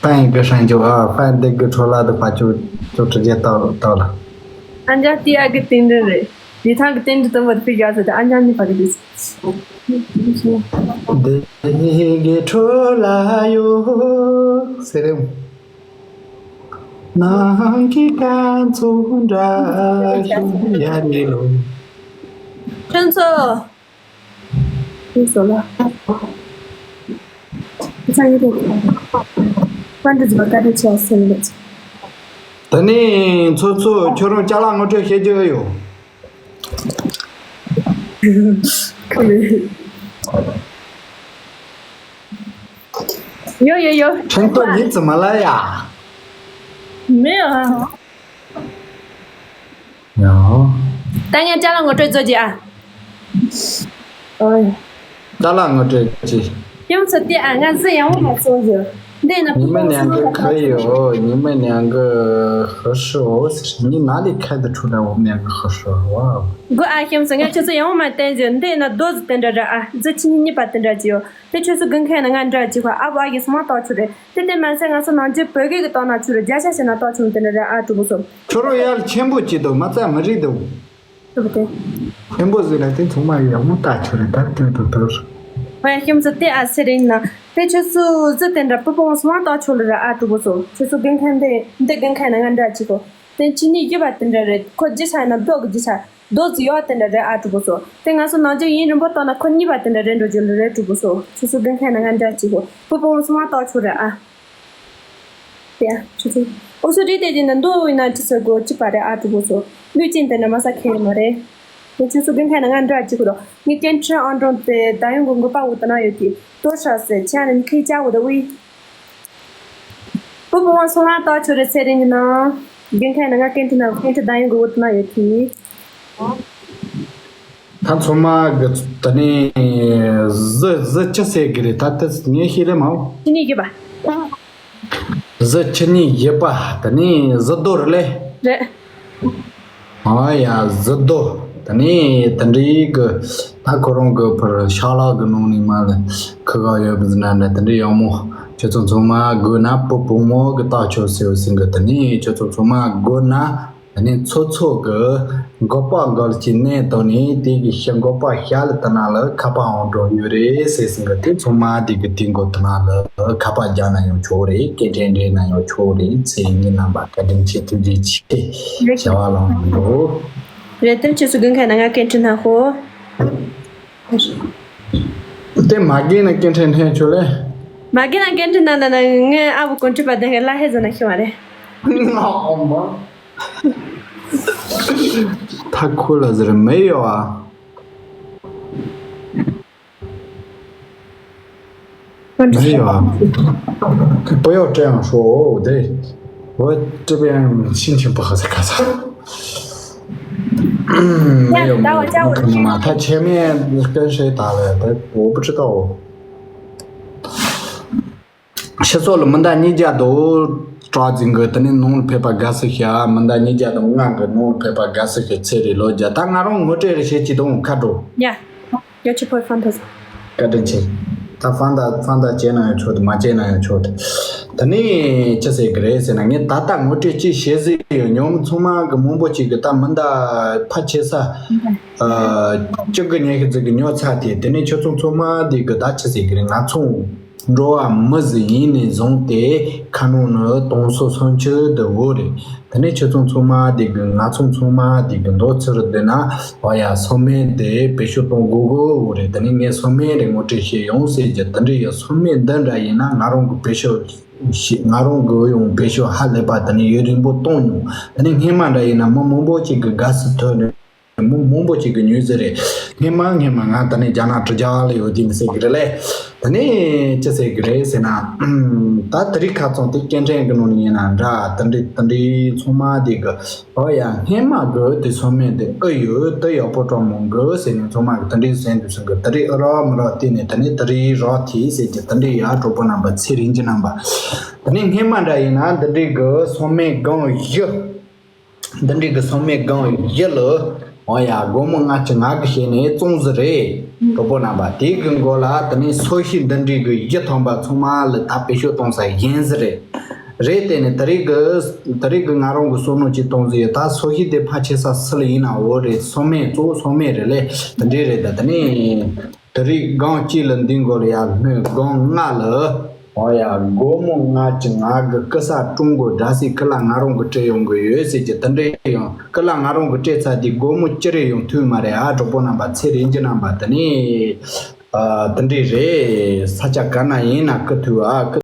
翻一个山就啊，翻那个出来的话就，就直接到，到了。俺家第二个丁真人，你那个丁真等我的比较是的，俺家你把这个。 འདི་གི་འཕྲོ་ལ་ཡོད་ཟེར་རེད། ནང་གི་ཀ་ཚོ་འདྲ་ཞུ་ཡ་ནི་ལོ། ཁྱོད་ཚོ། ཁྱོད་ཚོ་ལ། ཁྱོད་ཚོ་ཡོད་དེ། ཀོན་ཏི་ཛི་བ་ཀ་ཏི་ཆེ་སེམས་ལེ། ད་ནི་ཚོ་ཚོ་ཁྱོད་རང་ཅ་ལག་ངོ་སྤྲོད་བྱེད་རྒྱུ་ཡོད། ཡོ་ཡོ་ཡོ། ཁྲེང་ཏོ་ཉིད་ཙམ་མ་ལ་ཡ། མེད་ཨ། ཡ། ད་ངས་ཅ་ལག་ངོ་སྤྲོད་བཟོ་རྒྱུ་ཨ། ཨོ། ཅ་ལག་ངོ་སྤྲོད་ཅི། ཡུམ་ཚོ་དེ་ཨ་ང་གཟི་ཡང་བོ་མ་བཟོ་རྒྱུ། འདི་ན། 你们两个可以哦，你们两个合适哦，你哪里看得出来我们两个合适啊？哇哦！ གོ་ཨ་ཤམ་སོ་ང་ཁྱོད་ཚོ་ཡང་མ་བསྟན་ཟེར། འདི་ན་རྡོ་ཟི་དེ་འདྲ་ར་ཨ། ཟི་ཆི་ཉི་གཉིས་པ་དེ་འདྲ་ཅི་ཡོད། དེ་ཁྱོད་ཚོ་དགུན་ཁའི་ནང་ང་འདྲ་ཅི་ཁོ་ཨ་བ་ཡི་སུ་མ་ཏོག་ཆུ་རེད། དེ་དེ་མ་ཟད་ང་ཚོ་ནང་རྒྱུ་བོད་སྐད་ཀྱི་ཏོག་ན་ཆུ་རེད། རྒྱ་ཆ་ཞེ་ན་ཏོག་ཆུ་དེ་འདྲ་ར་ཨ་གྲུ་གུ་སོ། ཁྱོད་རང་ཡར་ཆེན་པོ་ཅི་འདུག་མ་རྩ་མི་རིག་འདུག་དེ་བ་དེ། ཆེན་པོ་ཟི་ལ་དེ་ཚང་མ་ཡག་མོ་ཏོག་ཆུ་རེད། ད་དོན་དུ་དོར། ཨ་ཤམ་སོ་དེ་ཨ་སེ་རིང་ན། དེ་ཁྱོད་ཚོ་ཟི་དེ་འདྲ་སྤུ་སྤུ་སུ་མ་ཏོག་ཆུ་ལ་ར་ཨ་གྲུ་གུ་སོ། ཁྱོད་ཚོ་དགུན་ཁའི་འདི་འདི་དགུན་ཁའི་ནང་ང་འདྲ་ཅི་ཁོ། དེ་ཆི་ནི་ཡི་བ་དེ་འདྲ་རེད། ཁོ་ཇི་ཆ་ན་རྡོ་གི་ཇི་ཆ། རྡོ་ཟི་ཡོ་དེ་འདྲ་རེད་ཨ་གྲུ་གུ་སོ། དེ་ང་ཚོ་ནང་རྒྱུ་ཡིན་རིན་པོ་ཏོག་ན་ཁོ་གཉིས་པ་དེ་འདྲ་རེད་འགྲོ་རྒྱུ་ལ་རེད་གྲུ་གུ་སོ། ཁྱོད་ཚོ་དགུན་ཁའི་ནང་ང་འདྲ་ཅི་ཁོ། སྤུ་སྤུ་སུ་མ་ཏོག་ཆུ་རེད་ཨ། དེ་ཨ་ཁྱོད་ཚོ། འུ་ཚོ་རེད་དེ་དེ་ན་མདོ་བོ་ཡིན་ན་ཁྱི་ཚོ་གོ་ཅི་པ་རེད་ཨ་གྲུ་གུ་སོ། ལུས་ཅན་དེ་འདྲ་མ་ས་ཁེལ་མ་རེད། དེ་ཁྱོད་ཚོ་དགུན་ཁའི་ནང་ང་འདྲ་ཅི་ཁོ་རོ། ངའི་སྐད་འཕྲིན་ཨང་གྲངས་དེ་ད་ཡོང་གི་འགོ་པ་འུ་ཏ་ན་ཡོད་དེ། ཏོ་ཧྲ་སེ་ཆ་ནི་ཁི་ཅ་འུ་ཏ་ཝི། སྤུ་སྤུ་བ་སོང་ལ་ཏོག་ཆུ་རེ་ཚེ་རིང་གི་ནང་། དགུན་ཁའི་ནང་ང་སྐད་འཕྲིན་ནང་སྐད་འཕྲིན་ད་ཡོང་གི་འུ་ཏ་ན་ཡོད་དེ། ད་ཚང་མ་གི་ད་ནི་ཟི་ཟི་ཅི་ཟེར་གི་རེད། ད་ལྟ་ངས་ཤེས་ལེ་མ་འོ། ཅི་ནི་གི་པ། ཟི་ཆི་ནི་ཡི་པ་ད་ནི་ཟི་རྡོ་རེད་ལེ། རེད། ཨ་ཡ་ཟི་རྡོ། ད་ནི་དེ་འདྲའི་གི་ད་ཁོ་རང་གི་ཕར་ཤ་ལག་གི་ནང་ནས་མ་ལ་ཁི་ག་ཡོད་པ་ཟི་ན་འདྲ་དེ་འདྲའི་ཡག་མོ། ཁྱོད་ཚོ་ཚང་མ་དགོས་ན་སྤུ་སྤུ་མོ་གི་ཏོག་ཆུ་ཟེར་བ་ཟིན་གི། ད་ནི་ཁྱོད་ཚོ་ཚང་མ་དགོས་ན། ད་ནི་ཚོ་ཚོ་གི་མགོ་པ་འགལ་གྱི་གནས་དང་ནི་དེ་གི་ཤི་མགོ་པ་ཤ་ལ་ད་ན་ལ་ཁ་པ་འོང་འགྲོ་ཡོད་རེད་ཟེར་ཟིན་གི། དེ་ཚང་མ་དེ་གི་དེ་མགོ་ད་ན་ལ་ཁ་པ་རྒྱག་ན་ཡང་ཆོག་རེད། སྐད་འཕྲིན་འདྲེན་ན་ཡང་ཆོག་རེད། ཚེ་ཡིན་རྣམ་པ་བཀའ་དྲིན་ཆེ། ཐུགས་རྗེ་ཆེ། བྱ་བ་ལང་འགྲོ། རེད་དེ་ཁྱེད་ཚོ་དགུན་ཁའི་ནང་ང་སྐད་འཕྲིན་ན་ཧོ། དེ་མ་རྒན་ན་སྐད་འཕྲིན་འཕྲིན་ཆོག་ལེ། མ་རྒན་ན་སྐད་འཕྲིན་ན་ན་ན་ངའི་ཨ་བུ་གོན་ཁྲི་པ་དེ་གི་ལ་ཧེ་ཟ་ན་ཤི་བ་རེད། ཨ་མ། ད་ཁོ་ལ་ཟེར་མེ་ཡོ་ཨ། མེ་ཡོ་ཨ། 不要这样说哦，对，我这边心情不好才看他。没有没有，不可能嘛，他前面跟谁打了？他我不知道哦。ཕྱི་སོགས་ལ་མི་འདའ་ཉིས་བརྒྱ་དང་། གྲགས་འཛིན་གི་དེ་ནས་ནང་ལ་ཕེབས་པ་དགའ་སི་ཤ་མི་འདའ་ཉིས་བརྒྱ་དང་ལྔ་གི་ནང་ལ་ཕེབས་པ་དགའ་སི་ཤ་ཚེ་རེ་ལོ་བརྒྱ། ད་ང་རང་ངོ་སྤྲོད་རེ་བྱེད་ཀྱི་དང་ཁ་དྲོ། ཡ། ཡ་ཆི་ཕོ་ཧྥན་ཐ་ཟ། བཀའ་དྲིན་ཆེ། ད་ཧྥན་ད་ཧྥན་ད་བྱས་ན་ཡང་ཆོག་ཏེ་མ་བྱས་ན་ཡང་ཆོག་ཏེ། ད་ནི་ཅི་ཟེར་གི་རེད་ཟེར་ན། ངས་ད་ལྟ་ངོ་སྤྲོད་ཅིག་བྱེད་ཟེར་ཡོད། ཉོ་མི་ཚང་མ་གི་མང་པོ་ཅིག་གི་ད་མི་འདའ་ཕ་ཆེ་ས་ཨ་བཅུ་གི་ཉི་ཤུ་ཙམ་གི་ཉོ་ཚར་ཏེ། དེ་ནས་ཁྱོད་ཚོ་ཚང་མ་དེ་གི་ད་ཅི་ཟེར་གི་རེད། ང་ཚོ་འགྲོ་བ་མི་ཟིག་ཡིན་ནས་བཟུང་སྟེ་ཁ་ནང་ནི་དུང་སོ་སུམ་ཅུ་དུ་འོ་རེད། དེ་ནས་ཁྱོད་ཚོ་ཚང་མ་དེ་གི་ང་ཚོ་ཚང་མ་དེ་གི་མདོ་ཚུར་བསྡུ་ན། འོ་ཡ། སོ་སྨན་དེ་བེད་སྤྱོད་གཏོང་དགོས་དགོས་འོ་རེད། དེ་ནས་ངས་སོ་སྨན་རེ་ངོ་སྤྲོད་བྱས་ཡོང་ཟེར་གྱི། དེ་འདྲ་ཡི་སོ་སྨན་འདི་འདྲ་ཡིན་ན་ང་རང་གི་བེད་སྤྱོད་ཤེས། ང་རང་གི་ཡང་བེད་སྤྱོད་ཧ་ལས་པ་དེ་ནས་ཡུན་རིང་པོ་གཏོང་མྱོང་། དེ་ནས་སྔས་མ་འདྲ་ཡིན་ན་མི་མང་པོ་ཅིག་གི་དགའ་སི་ཐོན་ནས། མི་མང་པོ་ཅིག་གི་ཉོས་ཟེར་རེད། སྔས་མ་སྔས་མ་ང་ད་ནི་རྒྱ་ནག་གྲུ་རྒྱ་ལ་ཡོད་དུས་མི་ཟེར་གི་རེད་ལེ། ད་ནི་ཅི་ཟེར་གི་རེད་ཟེར་ན། ད་དེ་རིང་ཁ་རྩང་དེ་སྐད་འཕྲིན་གི་ནང་ནས་ཡིན་ན་འདྲ། དེ་འདྲའི་དེ་འདྲའི་ཚང་མ་དེ་གི། ཨོ་ཡ། སྔས་མ་གི་དེ་སོ་སྨན་དེ་ཨེ་ཡོད། དེ་ཡག་པོ་གྲོགས་མོ་གི་ཟེར་ནས་ཚང་མ་གི་དེ་འདྲའི་ཟེར་དུས་སོང་གི། དེ་རིང་ཨེ་རག་མི་རག་བལྟས་ནས་དེ་ནས་དེ་རིང་རག་ཐེ་ཟེར་གི། དེ་འདྲའི་ཡ་གྲོགས་པོ་རྣམ་པ། ཚེ་རིང་གི་རྣམ་པ། ད་ནི་སྔས་མ་འདྲ་ཡིན་ན་དེ་འདྲའི་གི་སོ་སྨན་སྒང་བཞི། འདི་འདྲའི་གི་སོ་སྨན་སྒང་བཞི་ལ། འོ་ཡ། སྒོར་མོ་ལྔ་བཅུ་ང་གི་བྱས་ནས་བཙོང་ཟི་རེད། གྲོགས་པོ་རྣམ་པ། དེ་གི་མགོ་ལ་དེ་ནས་སོ་ཤིང་འདི་འདྲའི་གི་བཞི་ཐོན་པ་ཚང་མ་ལ་ད་བེད་སྤྱོད་གཏོང་ས་ཡིན་ཟི་རེད། རེད། དེ་ནས་དེ་རིང་གི་དེ་རིང་གི་ང་རང་གི་བསམ་བློ་ཅིག་གཏོང་ཟི་ཡོད། ད་སོ་ཤིང་དེ་ཕ་ཆེ་ས་སུ་ལ་ཡིན་ན་འོ་རེད། སོ་སྨན་གཙོ་བོ་སོ་སྨན་རེད་ལེ། དེ་འདྲའི་རེད། ད་དེ་ནས། དེ་རིང་སྒང་གཅིག་ལ་འདི་མགོ་ལ་ཡ། སྔོན་སྒང་ལྔ་ལ། འོ་ཡ། སྒོར་མོ་ལྔ་བཅུ་ང་གི་ཀི་ས་ཀྲུང་གོ་འདྲ་སའི་ཀི་ལ་ང་རང་གི་སྤྲད་ཡོང་གི་ཡོད་ཟེར་གྱི། དེ་འདྲའི་ཡང་ཀི་ལ་ང་རང་གི་སྤྲད་ཚར་དུས་སྒོར་མོ་གཅིག་རེ་ཡང་ཐུབ་མ་རེད་ཨ། གྲོགས་པོ་རྣམ་པ། ཚེ་རིང་གི་རྣམ་པ། དེ་ནས་ཨ་དེ་འདྲའི་རེད། ས་ཆ་ག་ན་ཡིན་ན་ཀི་ཐུབ་ཨ། ཀི